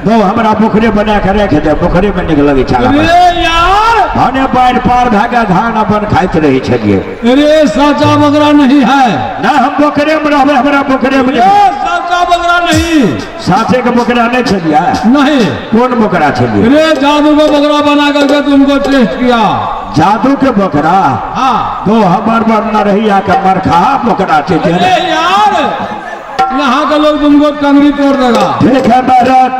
गौ हमरा पोखरे बना के राखि दे, पोखरे में नीक लगै छल हमरा। अरे यार, भने बाढ़ि पार भए के धान अपन खाइत रहै छलियै। अरे साचा बकरा नहीं है। नहि, हम पोखरे में रहबै, हमरा पोखरे में। ये साचा बकरा नहीं। साचे के बोकरा नहीं छलियै? नहीं। कोन बोकरा छलियै? अरे जादू का बकरा बना करके तुमको टेस्ट किया। जादू के बोकरा? हाँ। गो हमर बर न रही के मरखा बोकरा छै। अरे यार, यहाँ का लोग तुमको टंगरी तोड़ देगा। ठीक है महाराज,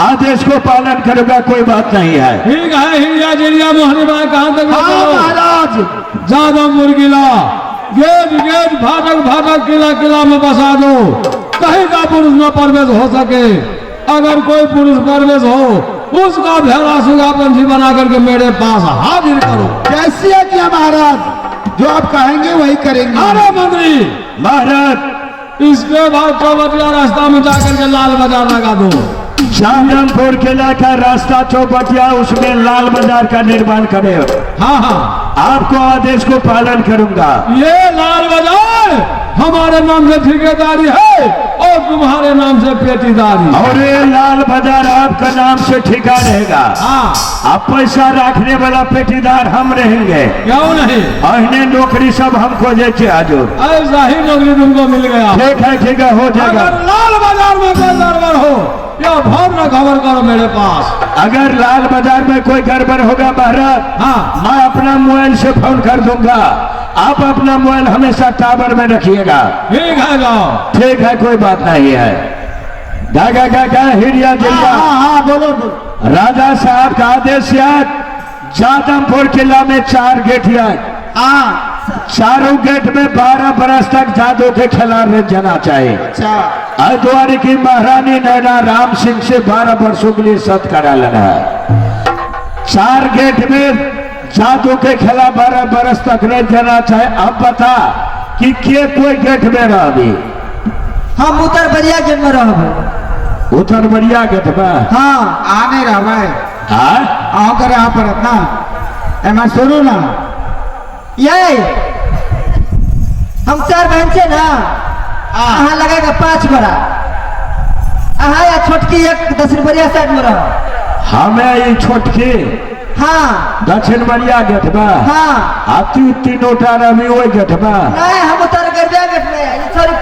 आदेश को पालन करूंगा, कोई बात नहीं है। ठीक है। हिरिया जिरिया मोहनी भाई कहाँ तक? हाँ महाराज। जादवपुर किला गेट गेट फाटक फाटक किला किला में बसा दो, कहीं का पुरुष न प्रवेश हो सके। अगर कोई पुरुष प्रवेश हो, उसका भेड़ा सुगा पंछी बना करके मेरे पास हाजिर करो। कैसी आज्ञा महाराज, जो आप कहेंगे वही करेंगे। अरे मंत्री महाराज, इसके बाद चौबटिया रास्ता में जाकर के लाल बाजार लगा दो। जादमपुर किला का रास्ता चौबटिया, उसमें लाल बाजार का निर्माण करे। हाँ हाँ। आपको आदेश को पालन करूंगा। ये लाल बाजार हमारे नाम से ठेकेदारी है और तुम्हारे नाम से पेटीदारी। और ये लाल बाजार आपका नाम से ठेका रहेगा। हाँ। अब पैसा रखने वाला पेटीदार हम रहेंगे। क्यों नहीं? अहने नौकरी सब हमको जैसे हजूर। ऐसा ही नौकरी तुमको मिल गया। ठीक है ठीक है, हो जाएगा। अगर लाल बाजार में कोई गड़बड़ हो या भर न खबर करो मेरे पास। अगर लाल बाजार में कोई गड़बड़ होगा महाराज, हाँ, मैं अपना मोबाइल से फोन कर दूंगा। आप अपना मोबाइल हमेशा टावर में रखिएगा। ठीक है, जाओ। ठीक है, कोई बात नहीं है। गा गा गा गा हिरिया जिरिया। हाँ हाँ, बोलो बोलो। राजा साहब का आदेश याद, जादमपुर किला में 4 गेट याद। हाँ। चारों गेट में 12 बरस तक जादू के खिलाफ जाना चाहिए। अच्छा। हरिद्वार की महारानी नैना राम सिंह से 12 वर्षों के लिए सत करा लेना है। 4 गेट में जादू के खिलाफ 12 बरस तक नहीं जाना चाहिए। अब बता कि के कोई गेट में रह अभी? हम उत्तर बरिया गेट में रहब। उत्तर बरिया गेट में? हाँ। आ नहीं रहा है। हाँ? अहूँ के रहा पड़त ना, एमा सुनू ना। ये हम 4 बहन छे ना, अहाँ लगा के 5 गोरा, अहाँ या छोटकी एक दक्षिण बरिया साइड में रह। हमें ये छोटकी? हाँ। दक्षिण बरिया गेट में? हाँ। आ तू तीनों टा रवि ओहि गेट में? नहीं, हम उत्तर गरिया गेट में, सॉरी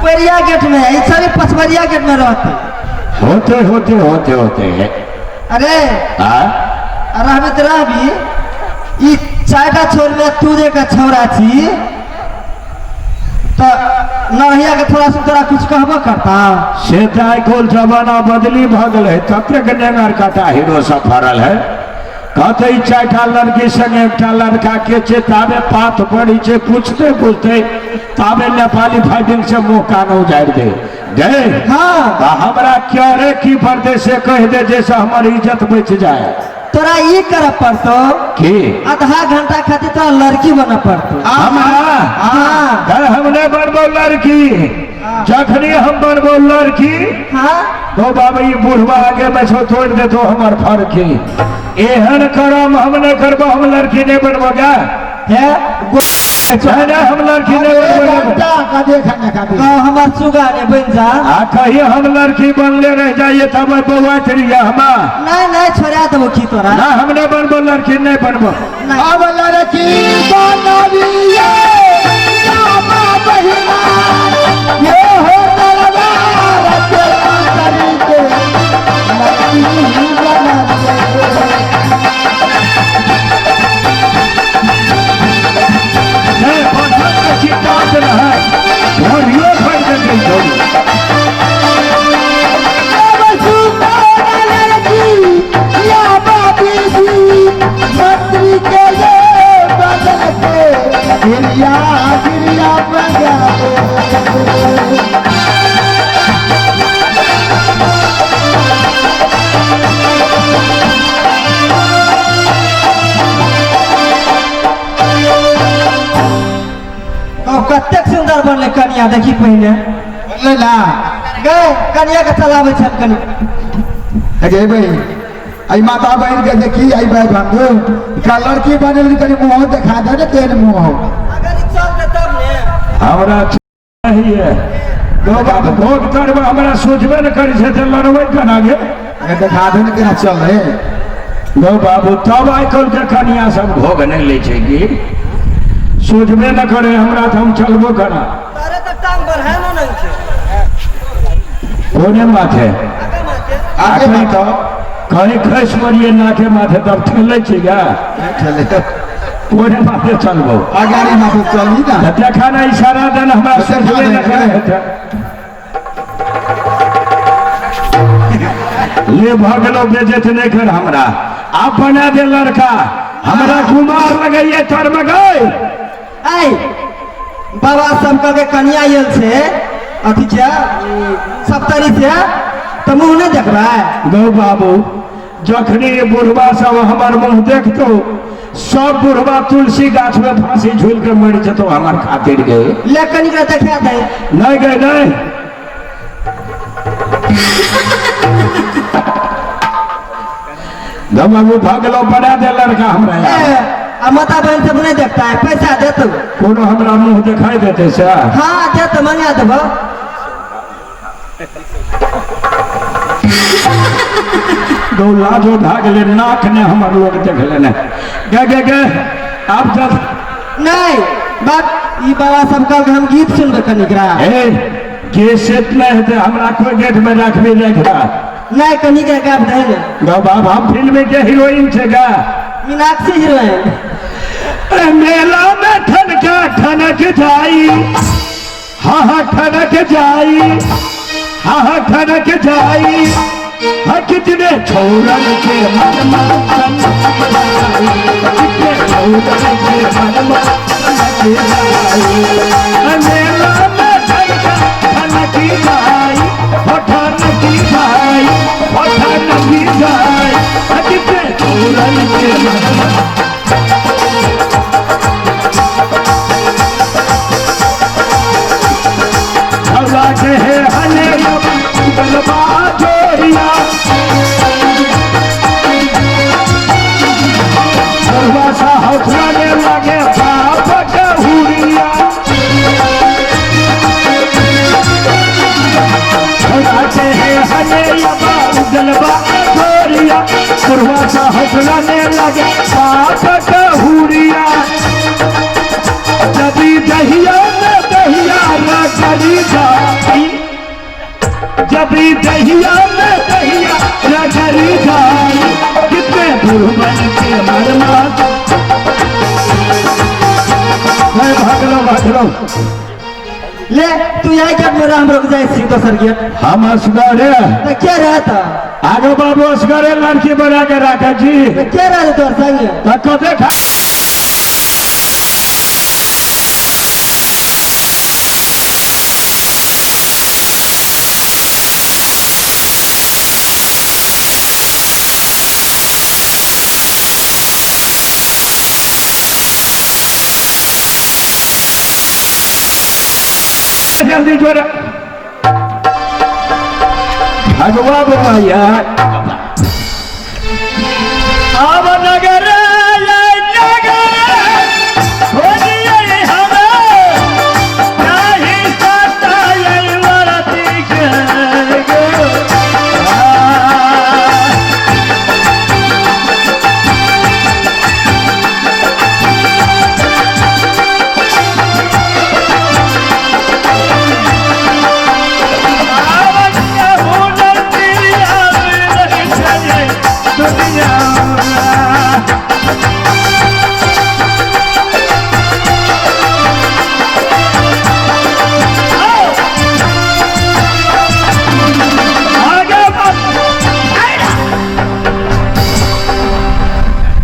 परिया गेट में, ये सॉरी पचबरिया गेट में रहते। होते होते होते होते है। अरे हाँ? रहबे तो रहबी, ई चारिटा छोर में तू जे का छौरा छी तो नहिया के थोड़ा सा तोरा कुछ कहबो करता। से तऽ आइ काल्हि जमाना बदली भऽ गेलै, ततेक नेंगर काटा हीरो सब फड़ल है। कहते ई 4टा लड़की संगे एकटा लड़का के छै, ताबे पात पड़ी छै, पूछते पूछते ताबे नेपाली फाइटिंग से मुंह कान उजाड़ि दे गए। हाँ। तऽ हमरा क्यों रे की पड़ते से कहि दे, जैसे हमर इज्जत बचि जाए। तोरा ई करे पड़तो की? आधा घंटा खातिर तोरा लड़की बने पड़तो। हमरा? हाँ। गए, हम नहीं बनबो लड़की। जखनी हम बनबो लड़की, हाँ, तो बाबा ई बुढ़वा आगे में छो तोड़ देतो हमर फरकी। एहन करम हम नहीं करबो, हम लड़की नहीं बनबो गा। हे नहीं, नहीं, हम लड़की नहीं बनबो। घंटा का देखा ना खातिर। कहो हमर सुगा ने बन जा। आ कहिए हम लड़की बनले रह जाइए तब बौआइत रहिए हमा। नहीं नहीं, छोड़ा देबो की तोरा। ना, हम नहीं बनबो लड़की, नहीं बनबो। अब लड़की बनबिए रामा बहिना, ये हो दरबार के तरीके लड़की बनबिए। नहीं, पसंद के चिंता रहे, घोड़ियो खरीद देते छोड़ी। अब सुंदर लड़की या बाबी जी मंत्री के ये बदल के गिरिया गिरिया बजावे। अब कतेक सुंदर बनले कनिया, देखी पहले बनले ना गए कनिया के चलाबै छल कनि। अरे बहिन, आई माता बहिन के देखी आई भाई बंधु का लड़की बनल, कनि मुंह देखा दे ने, केहन मुंह हो। अगर ई चलते तब ने। हमरा चाहिए गो बाबू, भोग करबो हमरा सोचबे न करी छै तऽ लड़बै केना गे। अगर देखा दे ने केना चल रे। गो बाबू, तब आइ काल्हि के कनिया सब भोग नहि लै छै की सोचबे न करे हमरा, तऽ हम चलबो केना। तारे तक टांग बढ़ाए न नहीं छै। कोने माथे? आगे माथे। आगे आखिर माथे। कहीं खसि पड़िए नाके माथे तब ठेलै छै गा। चले। कोने माथे चलबो? अगाड़ी माथे चली ना। तऽ देखा ने इशारा देन हमरा, देखा सोचबे न दे, करे हेतै। ले भऽ गेलौ, बेजत नहि कर हमरा। आब बना दे लड़का, हमरा कुमार लगैये तरमे गए। ऐ बाबा सब कह के कनिया आयल छै अथी छै सप्तरी से, तऽ मुँह नहि देखबै? गौ बाबू, जखनी बुढ़वा सब हमर मुँह देखतो, सब बुढ़वा तुलसी गाछ में फांसी झूल के मरि जेतो हमर खातिर गे। ले कनिक देखा दे। नहीं गए नहीं। गौ बाबू, भगलो, बना दे लड़का हमरा। ए, आ माता बहन सब नहीं देखता है, पैसा दे तू। कोनो हमरा मुँह दिखाई देते से? हाँ दे तो मंगा देबो। गौ लाजो भाग ले, नाक ने हमर लोग देख लेने गे गे गे। आप जब नहीं बाप, ई बाबा सब कह हम गीत सुनबे कनिकरा। ए के सेट नहीं हेतै, हमरा कोई गेट में रखबी नहीं खड़ा। नहीं, कनिक गाब दे ने। गौ बाप, हम फिल्म के हीरोइन छै गा। मीनाक्षी हीरोइन। ए, मेला में ठनका ठनक जाई, हाँ हाँ ठनक जाई, हाँ हाँ ठनक जाई। हाँ कितने छोरन के मन मन जाई, कितने छोरन के मन मन जाई। ए, मेला में ठनका ठनक जाई, हो ठनक जाई, हो ठनक जाई। हाँ कितने छोरन के मन मन हवा के है हले गलबा जोड़िया, हवा सा हौसला लगे बाप कहुरिया। हवा के है हले गलबा जोड़िया, पुरवा सा हौसला लगे बाप कहुरिया। जबी दहिया में दहिया रगड़ी जाई, जबी दहिया में दहिया रगड़ी जाई, कितने दुर्बल के मरमा। मैं भागलो भागलो। ले तू यही गेट में रह, हम रुक जाइ छी दोसर गेट। हम असगरे। तऽ के रहत? आगो बाबू, असगरे लड़की बना के राखै छी। तऽ के रहत तोहर संगे? तऽ कते खा जल्दी जोड़ भगवा भैया। आब नगर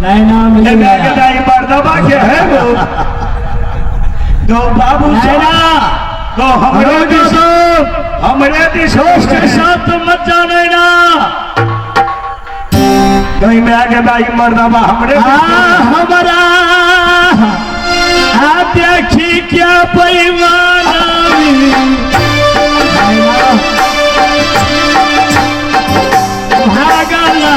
नैना मिल गया। मर्दबा के है वो गौ बाबू नैना गौ हमरे दिस, हमरे दिस के साथ तो मत जा नैना। कहीं में आगे भाई मर्दबा हमरे हमारा आ देखी क्या बेईमाना भागल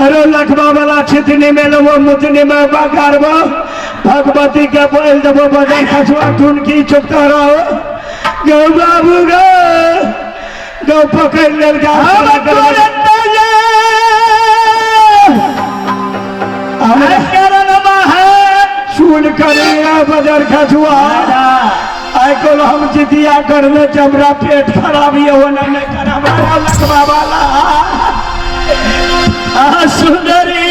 अरे लखबा वाला छितनी में लेबो मुतनी में बगारबो भगवती के बोल देबो बजार खसुआ टुनकी चुपता रहो गौ बाबू गौ गौ पकड़ लेल सुन कर बजार खसुआ आइ कल हम जितिया करने हमरा पेट खराब ये होना नहीं खराब लखबा वाला सुंदरी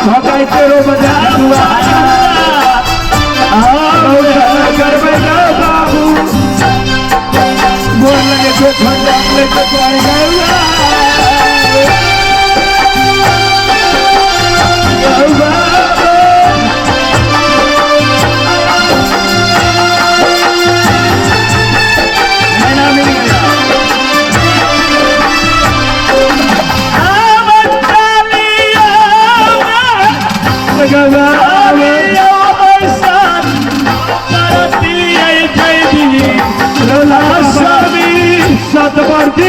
भगाई तेरो बजा बाबू बोल लगे तो सतवर्ती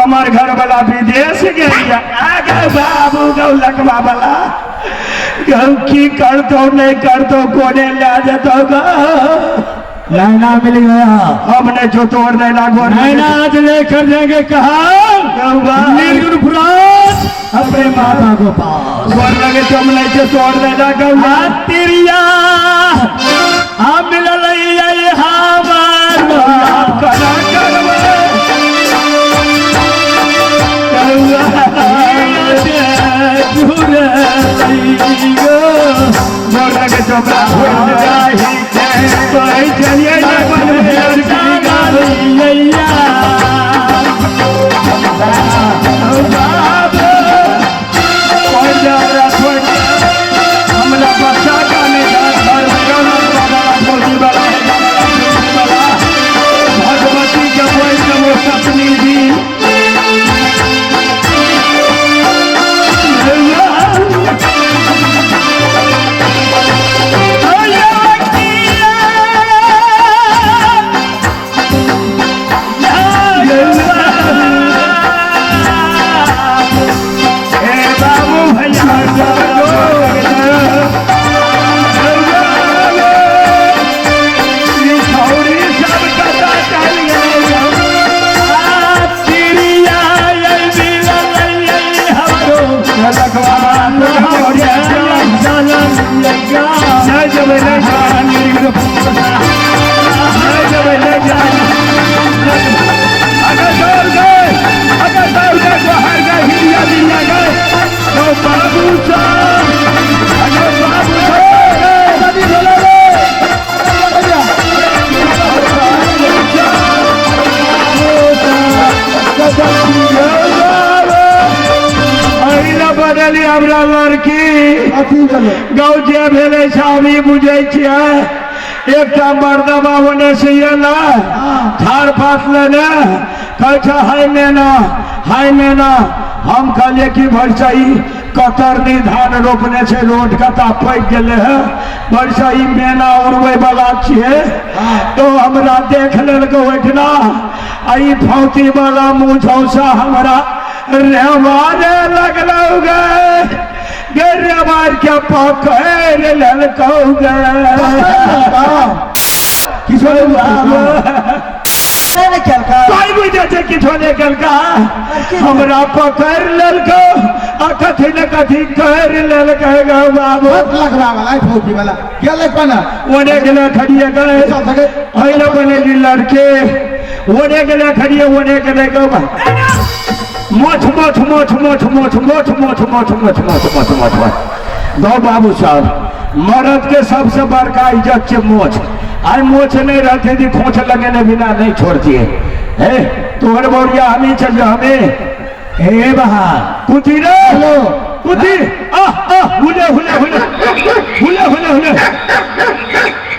हमर घर वाला विदेश गेलिया आ गौ बाबू गौ लकवा वाला गौ की करतो नहीं करतो कोने ले जेतो गौ। नैना मिल गया। हम नहीं जो तोड़ नैना गोर नैना आज लेकर जाएंगे कहा? निर्गुण पुराण अपने माता को पास। गोर लगे तुम नहीं जो तोड़ नैना गौ। तिरिया हम मिलल हमार करा करबै गोर लगे चोपड़ा कहै चलिए हमरा बच्चा का भगवती के बोल सपनी दी। बाबू भैया बदली हमरा लड़की गौ जे भेलै से हम ई बुझै छियै। एकटा मर्दबा ओने से एला झाड़ पात लेने कहै छै हाय नेना हाय नेना। हम कहलियै कि भरिसा ई कतरनी धान रोपने छै रोड कता पैक गेलै है भरिसा ई मेना उड़बै वाला छियै। तो हमरा देख लेलकै ओहिठिना आ ई फौती वाला मुँह झौसा हमरा रेवारे लगलौ गे गे रेवार के पकड़ लेलकौ गे। कोई बुझे छै किछो नहि केलका हमरा पकड़ लेलकौ आ कथी ने कथी कर लेलकै गौ बाबू। लखवा वाला फौजी वाला गेलै कोना ओने गेलै खड़िए गए अइले बनेली लड़के ओने गेलै खड़िए ओने गेलै गौ मोछ मोछ मोछ मोछ मोछ मोछ मोछ मोछ मोछ मोछ मोछ मोछ मोछ। गौ बाबू साहब मर्द के सबसे बड़का इज्जत छै मोछ। आइ मोछ नहीं रहते थी खोच लगेने बिना नहीं छोड़ती है। हे तोहर बौरिया हमी चल हमें हे बहार कुती रे हेलो कुती आ आ हुले हुले हुले हुले हुले हुले।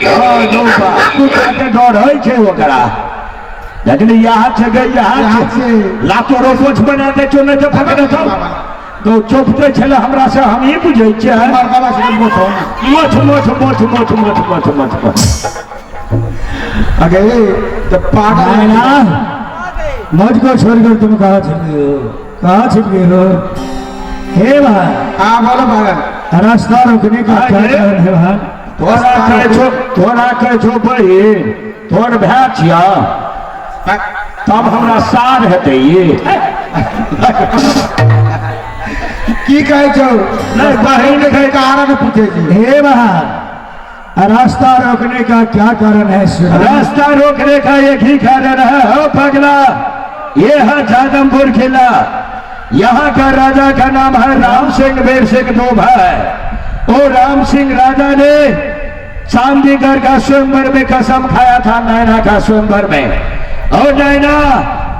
हां गौबा कुत्ता के डर होइ छै ओकरा। देखली यहाँ छै गई यहाँ छै लातो रोपोछ बना दे छौ नहि तऽ पकड़े छौ गौ चौपते छलै हमरा से हम ई बुझै छियै। मोछ मोछ मोछ मोछ मोछ मोछ मोछ मोछ। अगे तो पागल नैना मुझको छोड़कर तुम कहाँ छिप गए हो कहाँ छिप गए हो? हे भाई हाँ बोलो पागल। रास्ता रोकने का क्या कारण है भाई? तोरा कहै छौ तोरा कहै छौ बहिन तोर भाय छियौ तब हमरा सार हेतै ई। की कहै छौ? नहीं बहिन के कारण पूछे छी। हे भाई रास्ता रोकने का क्या कारण है? रास्ता रोकने का एक ही कारण है हो पगला, ये है जादमपुर किला। यहाँ का राजा का नाम है राम सिंह वीर सिंह दो भाई। वो राम सिंह राजा ने चांदीगढ़ का स्वयंवर में कसम खाया था नैना का स्वयंवर में। और नैना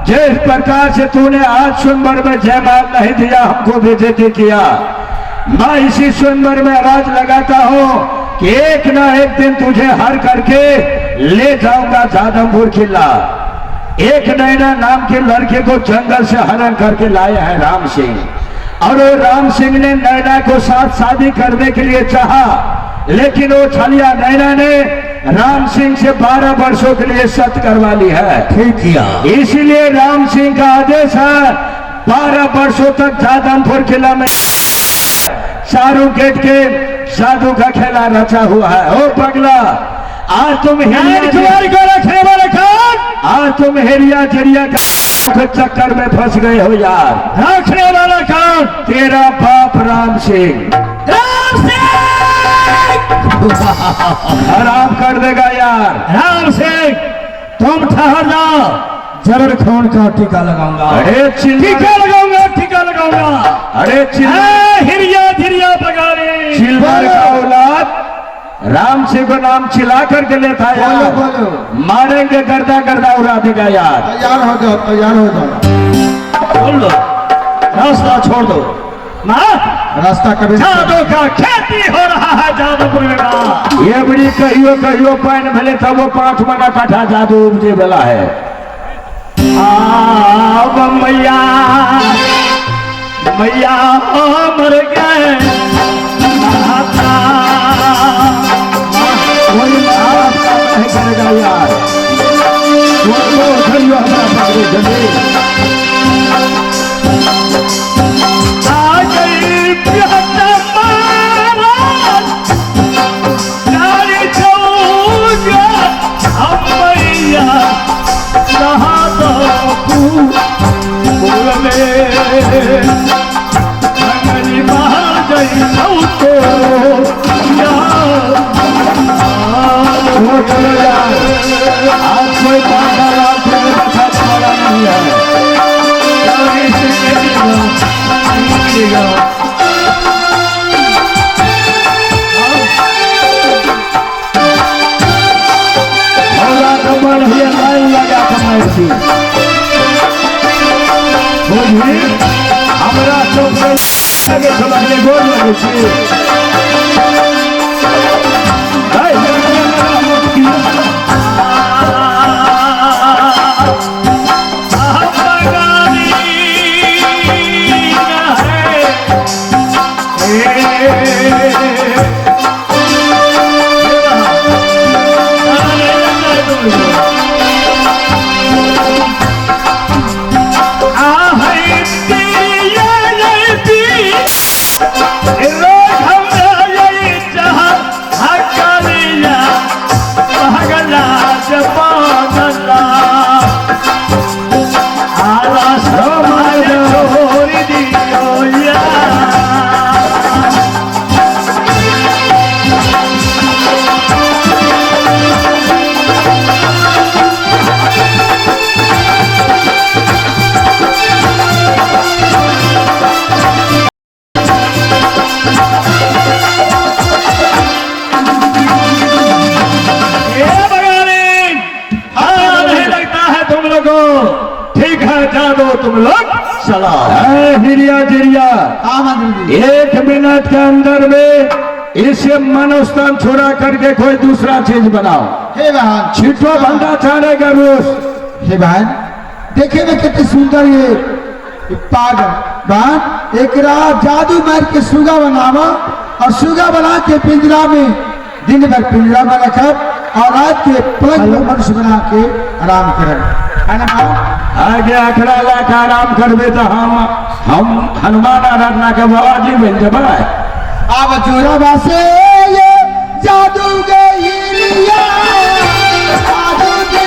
जिस प्रकार से तूने आज स्वयंवर में जयमाल नहीं दिया हमको बेइज्जती किया, मैं इसी स्वयंवर में आवाज लगाता हूँ कि एक ना एक दिन तुझे हर करके ले जाऊंगा जादमपुर किला। एक नैना नाम के लड़के को जंगल से हरण करके लाए हैं राम सिंह। और वो राम सिंह ने नैना को साथ शादी करने के लिए चाहा, लेकिन वो छलिया नैना ने राम सिंह से 12 वर्षों के लिए सत करवा ली है। ठीक किया। इसीलिए राम सिंह का आदेश है 12 वर्षों तक जादमपुर किला में चारों गेट के साधु का खेला रचा हुआ है। ओ पगला, आज तुम को रखने वाला कौन? आज तुम हेरिया जरिया के चक्कर में फंस गए हो यार। रखने वाला कौन? तेरा बाप राम सिंह। राम सिंह खराब कर देगा यार। राम सिंह तुम ठहर जाओ, जरूर खून का टीका लगाऊंगा। अरे टीका लगाऊंगा, टीका लगाऊंगा। अरे हिरिया धिरिया बगारी चिल्लर का औलाद राम सिंह को नाम चिल्ला करके लेता यार। बोलो बोलो, मारेंगे गर्दा गर्दा उड़ा देगा यार। तैयार हो जाओ, तैयार हो जाओ। छोड़ दो रास्ता, छोड़ दो माँ, रास्ता कभी जादू का खेती हो रहा है जादूपुर में। ये बड़ी कहियो कहियो पानी भले तब वो 5 मना काठा जादू उपजे वाला है। आब मैया मैया मर गए माता। कोई माफ नहीं करेगा यार। छोड़ दो हमारा पकड़े जल्दी। आ गई प्यासा मारा गाड़ी चौगा हम मैया कहा तो पूर में मंगली महाजई तो छोड़ चलो यार, आज कोई बात वाला नहीं है। भोला कमल हुए लाइन लगा कमाई थी। बुझी हमरा चौक में लगे छो लगले गोर लगे छी। ठीक है, जादो तुम लोग चला। हिरिया जिरिया, 1 मिनट के अंदर में इसे मनोस्थान छोड़ा करके कोई दूसरा चीज बनाओ। हे बहन, छिटो भंडा छाड़ेगा रोज। हे बहन, देखे में कितनी सुंदर ये पागल बहन। एक रात जादू मार के सुगा बनावा और सुगा बना के पिंजरा में दिन भर पिंजरा में रखब और रात के पलंग पर मनुष्य बना के आराम करब। आगे अखड़ा लाके आराम करबे तो हम हनुमान आराधना के बाबाजी बन जबै। अब जोरा बासे ये जादू गई जादू के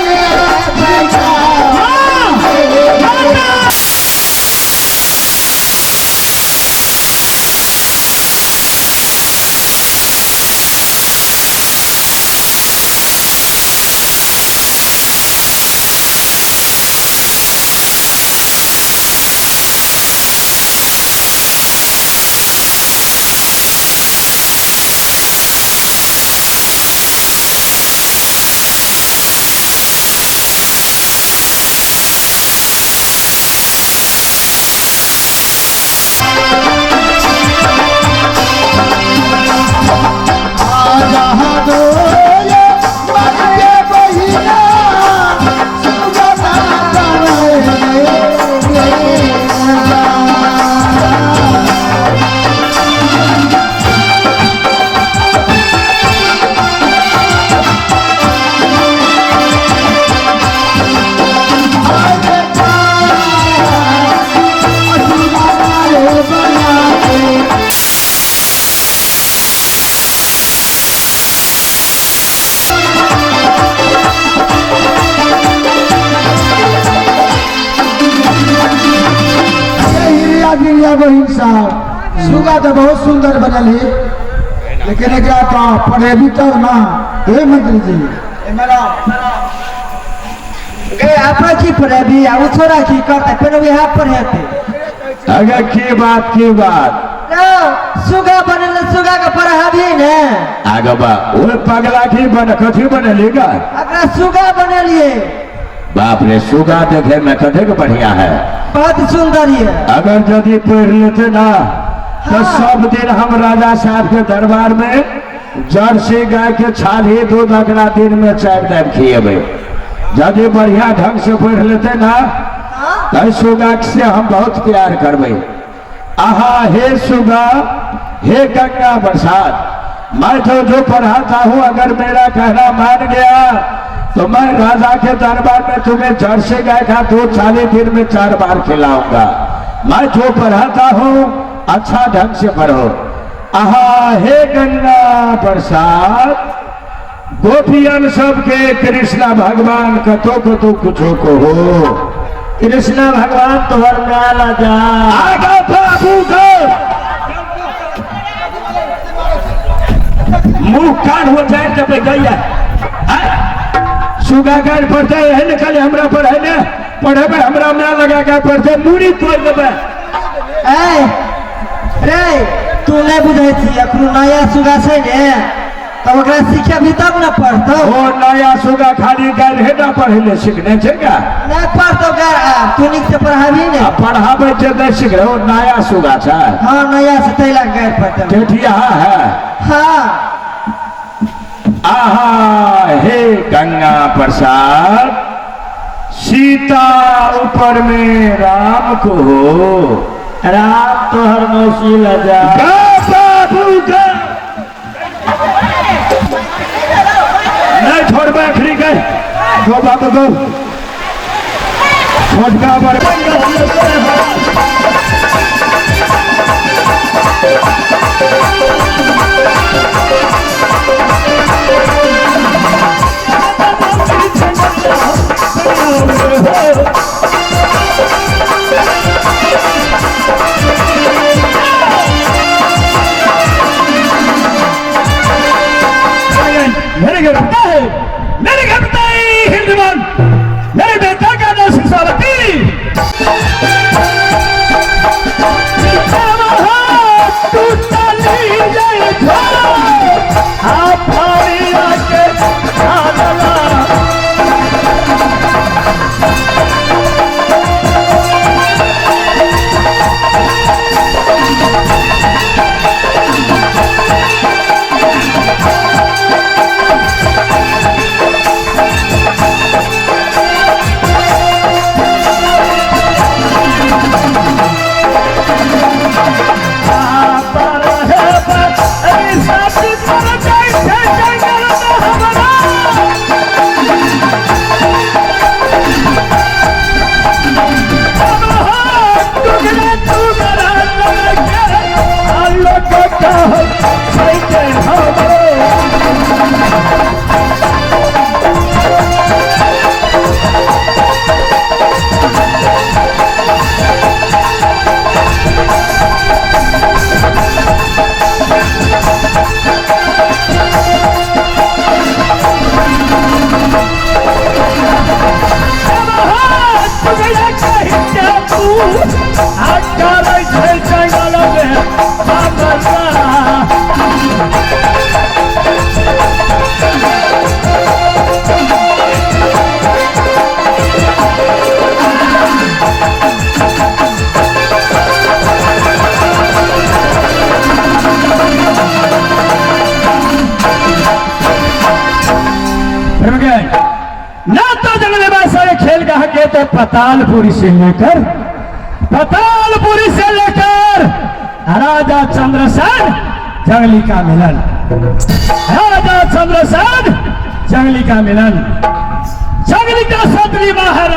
बाजी बहिन साहब सुगा तो बहुत सुंदर बनल है लेकिन एकरा तो पढ़ेबी तब ना हे मंत्री जी गे अपना की पढ़ेबी आ उ छोरा की करते फेर वएह पढ़ेते अगर की बात की बात रो सुगा बनल सुगा के पढ़ाबी ने आगे बा ओ पगला की बन कथी बनेलीगा अकरा सुगा बनेलिए बाप रे सुगा देखे में कतेक बढ़िया है बहुत सुंदर ये अगर यदि पढ़ लेते ना तो हाँ। सब दिन हम राजा साहब के दरबार में जर्सी गाय के छाली दूध अगला दिन में 4 टाइम खिएबे। यदि बढ़िया ढंग से पढ़ लेते ना तो सुगा से हम बहुत प्यार करबे। आहा हे सुगा हे गंगा बरसात, मैं तो जो पढ़ाता हूँ अगर मेरा कहना मान गया तो मैं राजा के दरबार में तुम्हें जर्सी गाय का दूध 40 दिन में 4 बार खिलाऊंगा। मैं जो पढ़ाता हूँ अच्छा ढंग से पढ़ो। आहा हे गंगा बरसात, गोपियन सबके कृष्णा भगवान कतो कतो कुछो को हो। कृष्णा भगवान तोहर माला जा आगा बाबू को मुंह कान हो जाए तब गैया सुगा गाय पढ़ते है ने खाली हमरा पर है ने पढ़ेबे हमरा माय लगा के पढ़ते मुड़ी तोड़ देबे। ए रे तू नहीं बुझै छी अखनो नया सुगा छै ने तब ओकरा सिखेबही तब ने पढ़तौ। ओ नया सुगा खाली गाय हे ना पढ़े ले सीखने छै का नहीं पढ़तौ गाय आब तू नीक से पढ़ाबी ने। आ पढ़ाबै छै नहि सीख रहे ओ नया सुगा छै। हाँ नया से तै लग गाय पढ़तौ। टेठिया है। हाँ आहा हे गंगा प्रसाद, सीता ऊपर में राम को हो। राम तोहर मौसी लजा बाबू का नहीं छोड़बे अखनी के गो बाबू गो छोटका बड़ मेरे घर आता है, मेरे घर हिंदुमान, मेरे बेटा का नाम शिशावती। ना तो जंगल में सारे खेल कहा के तो पतालपुरी से लेकर राजा चंद्रसेन जंगली का मिलन, राजा चंद्रसेन जंगली का मिलन, जंगली का सतली बाहर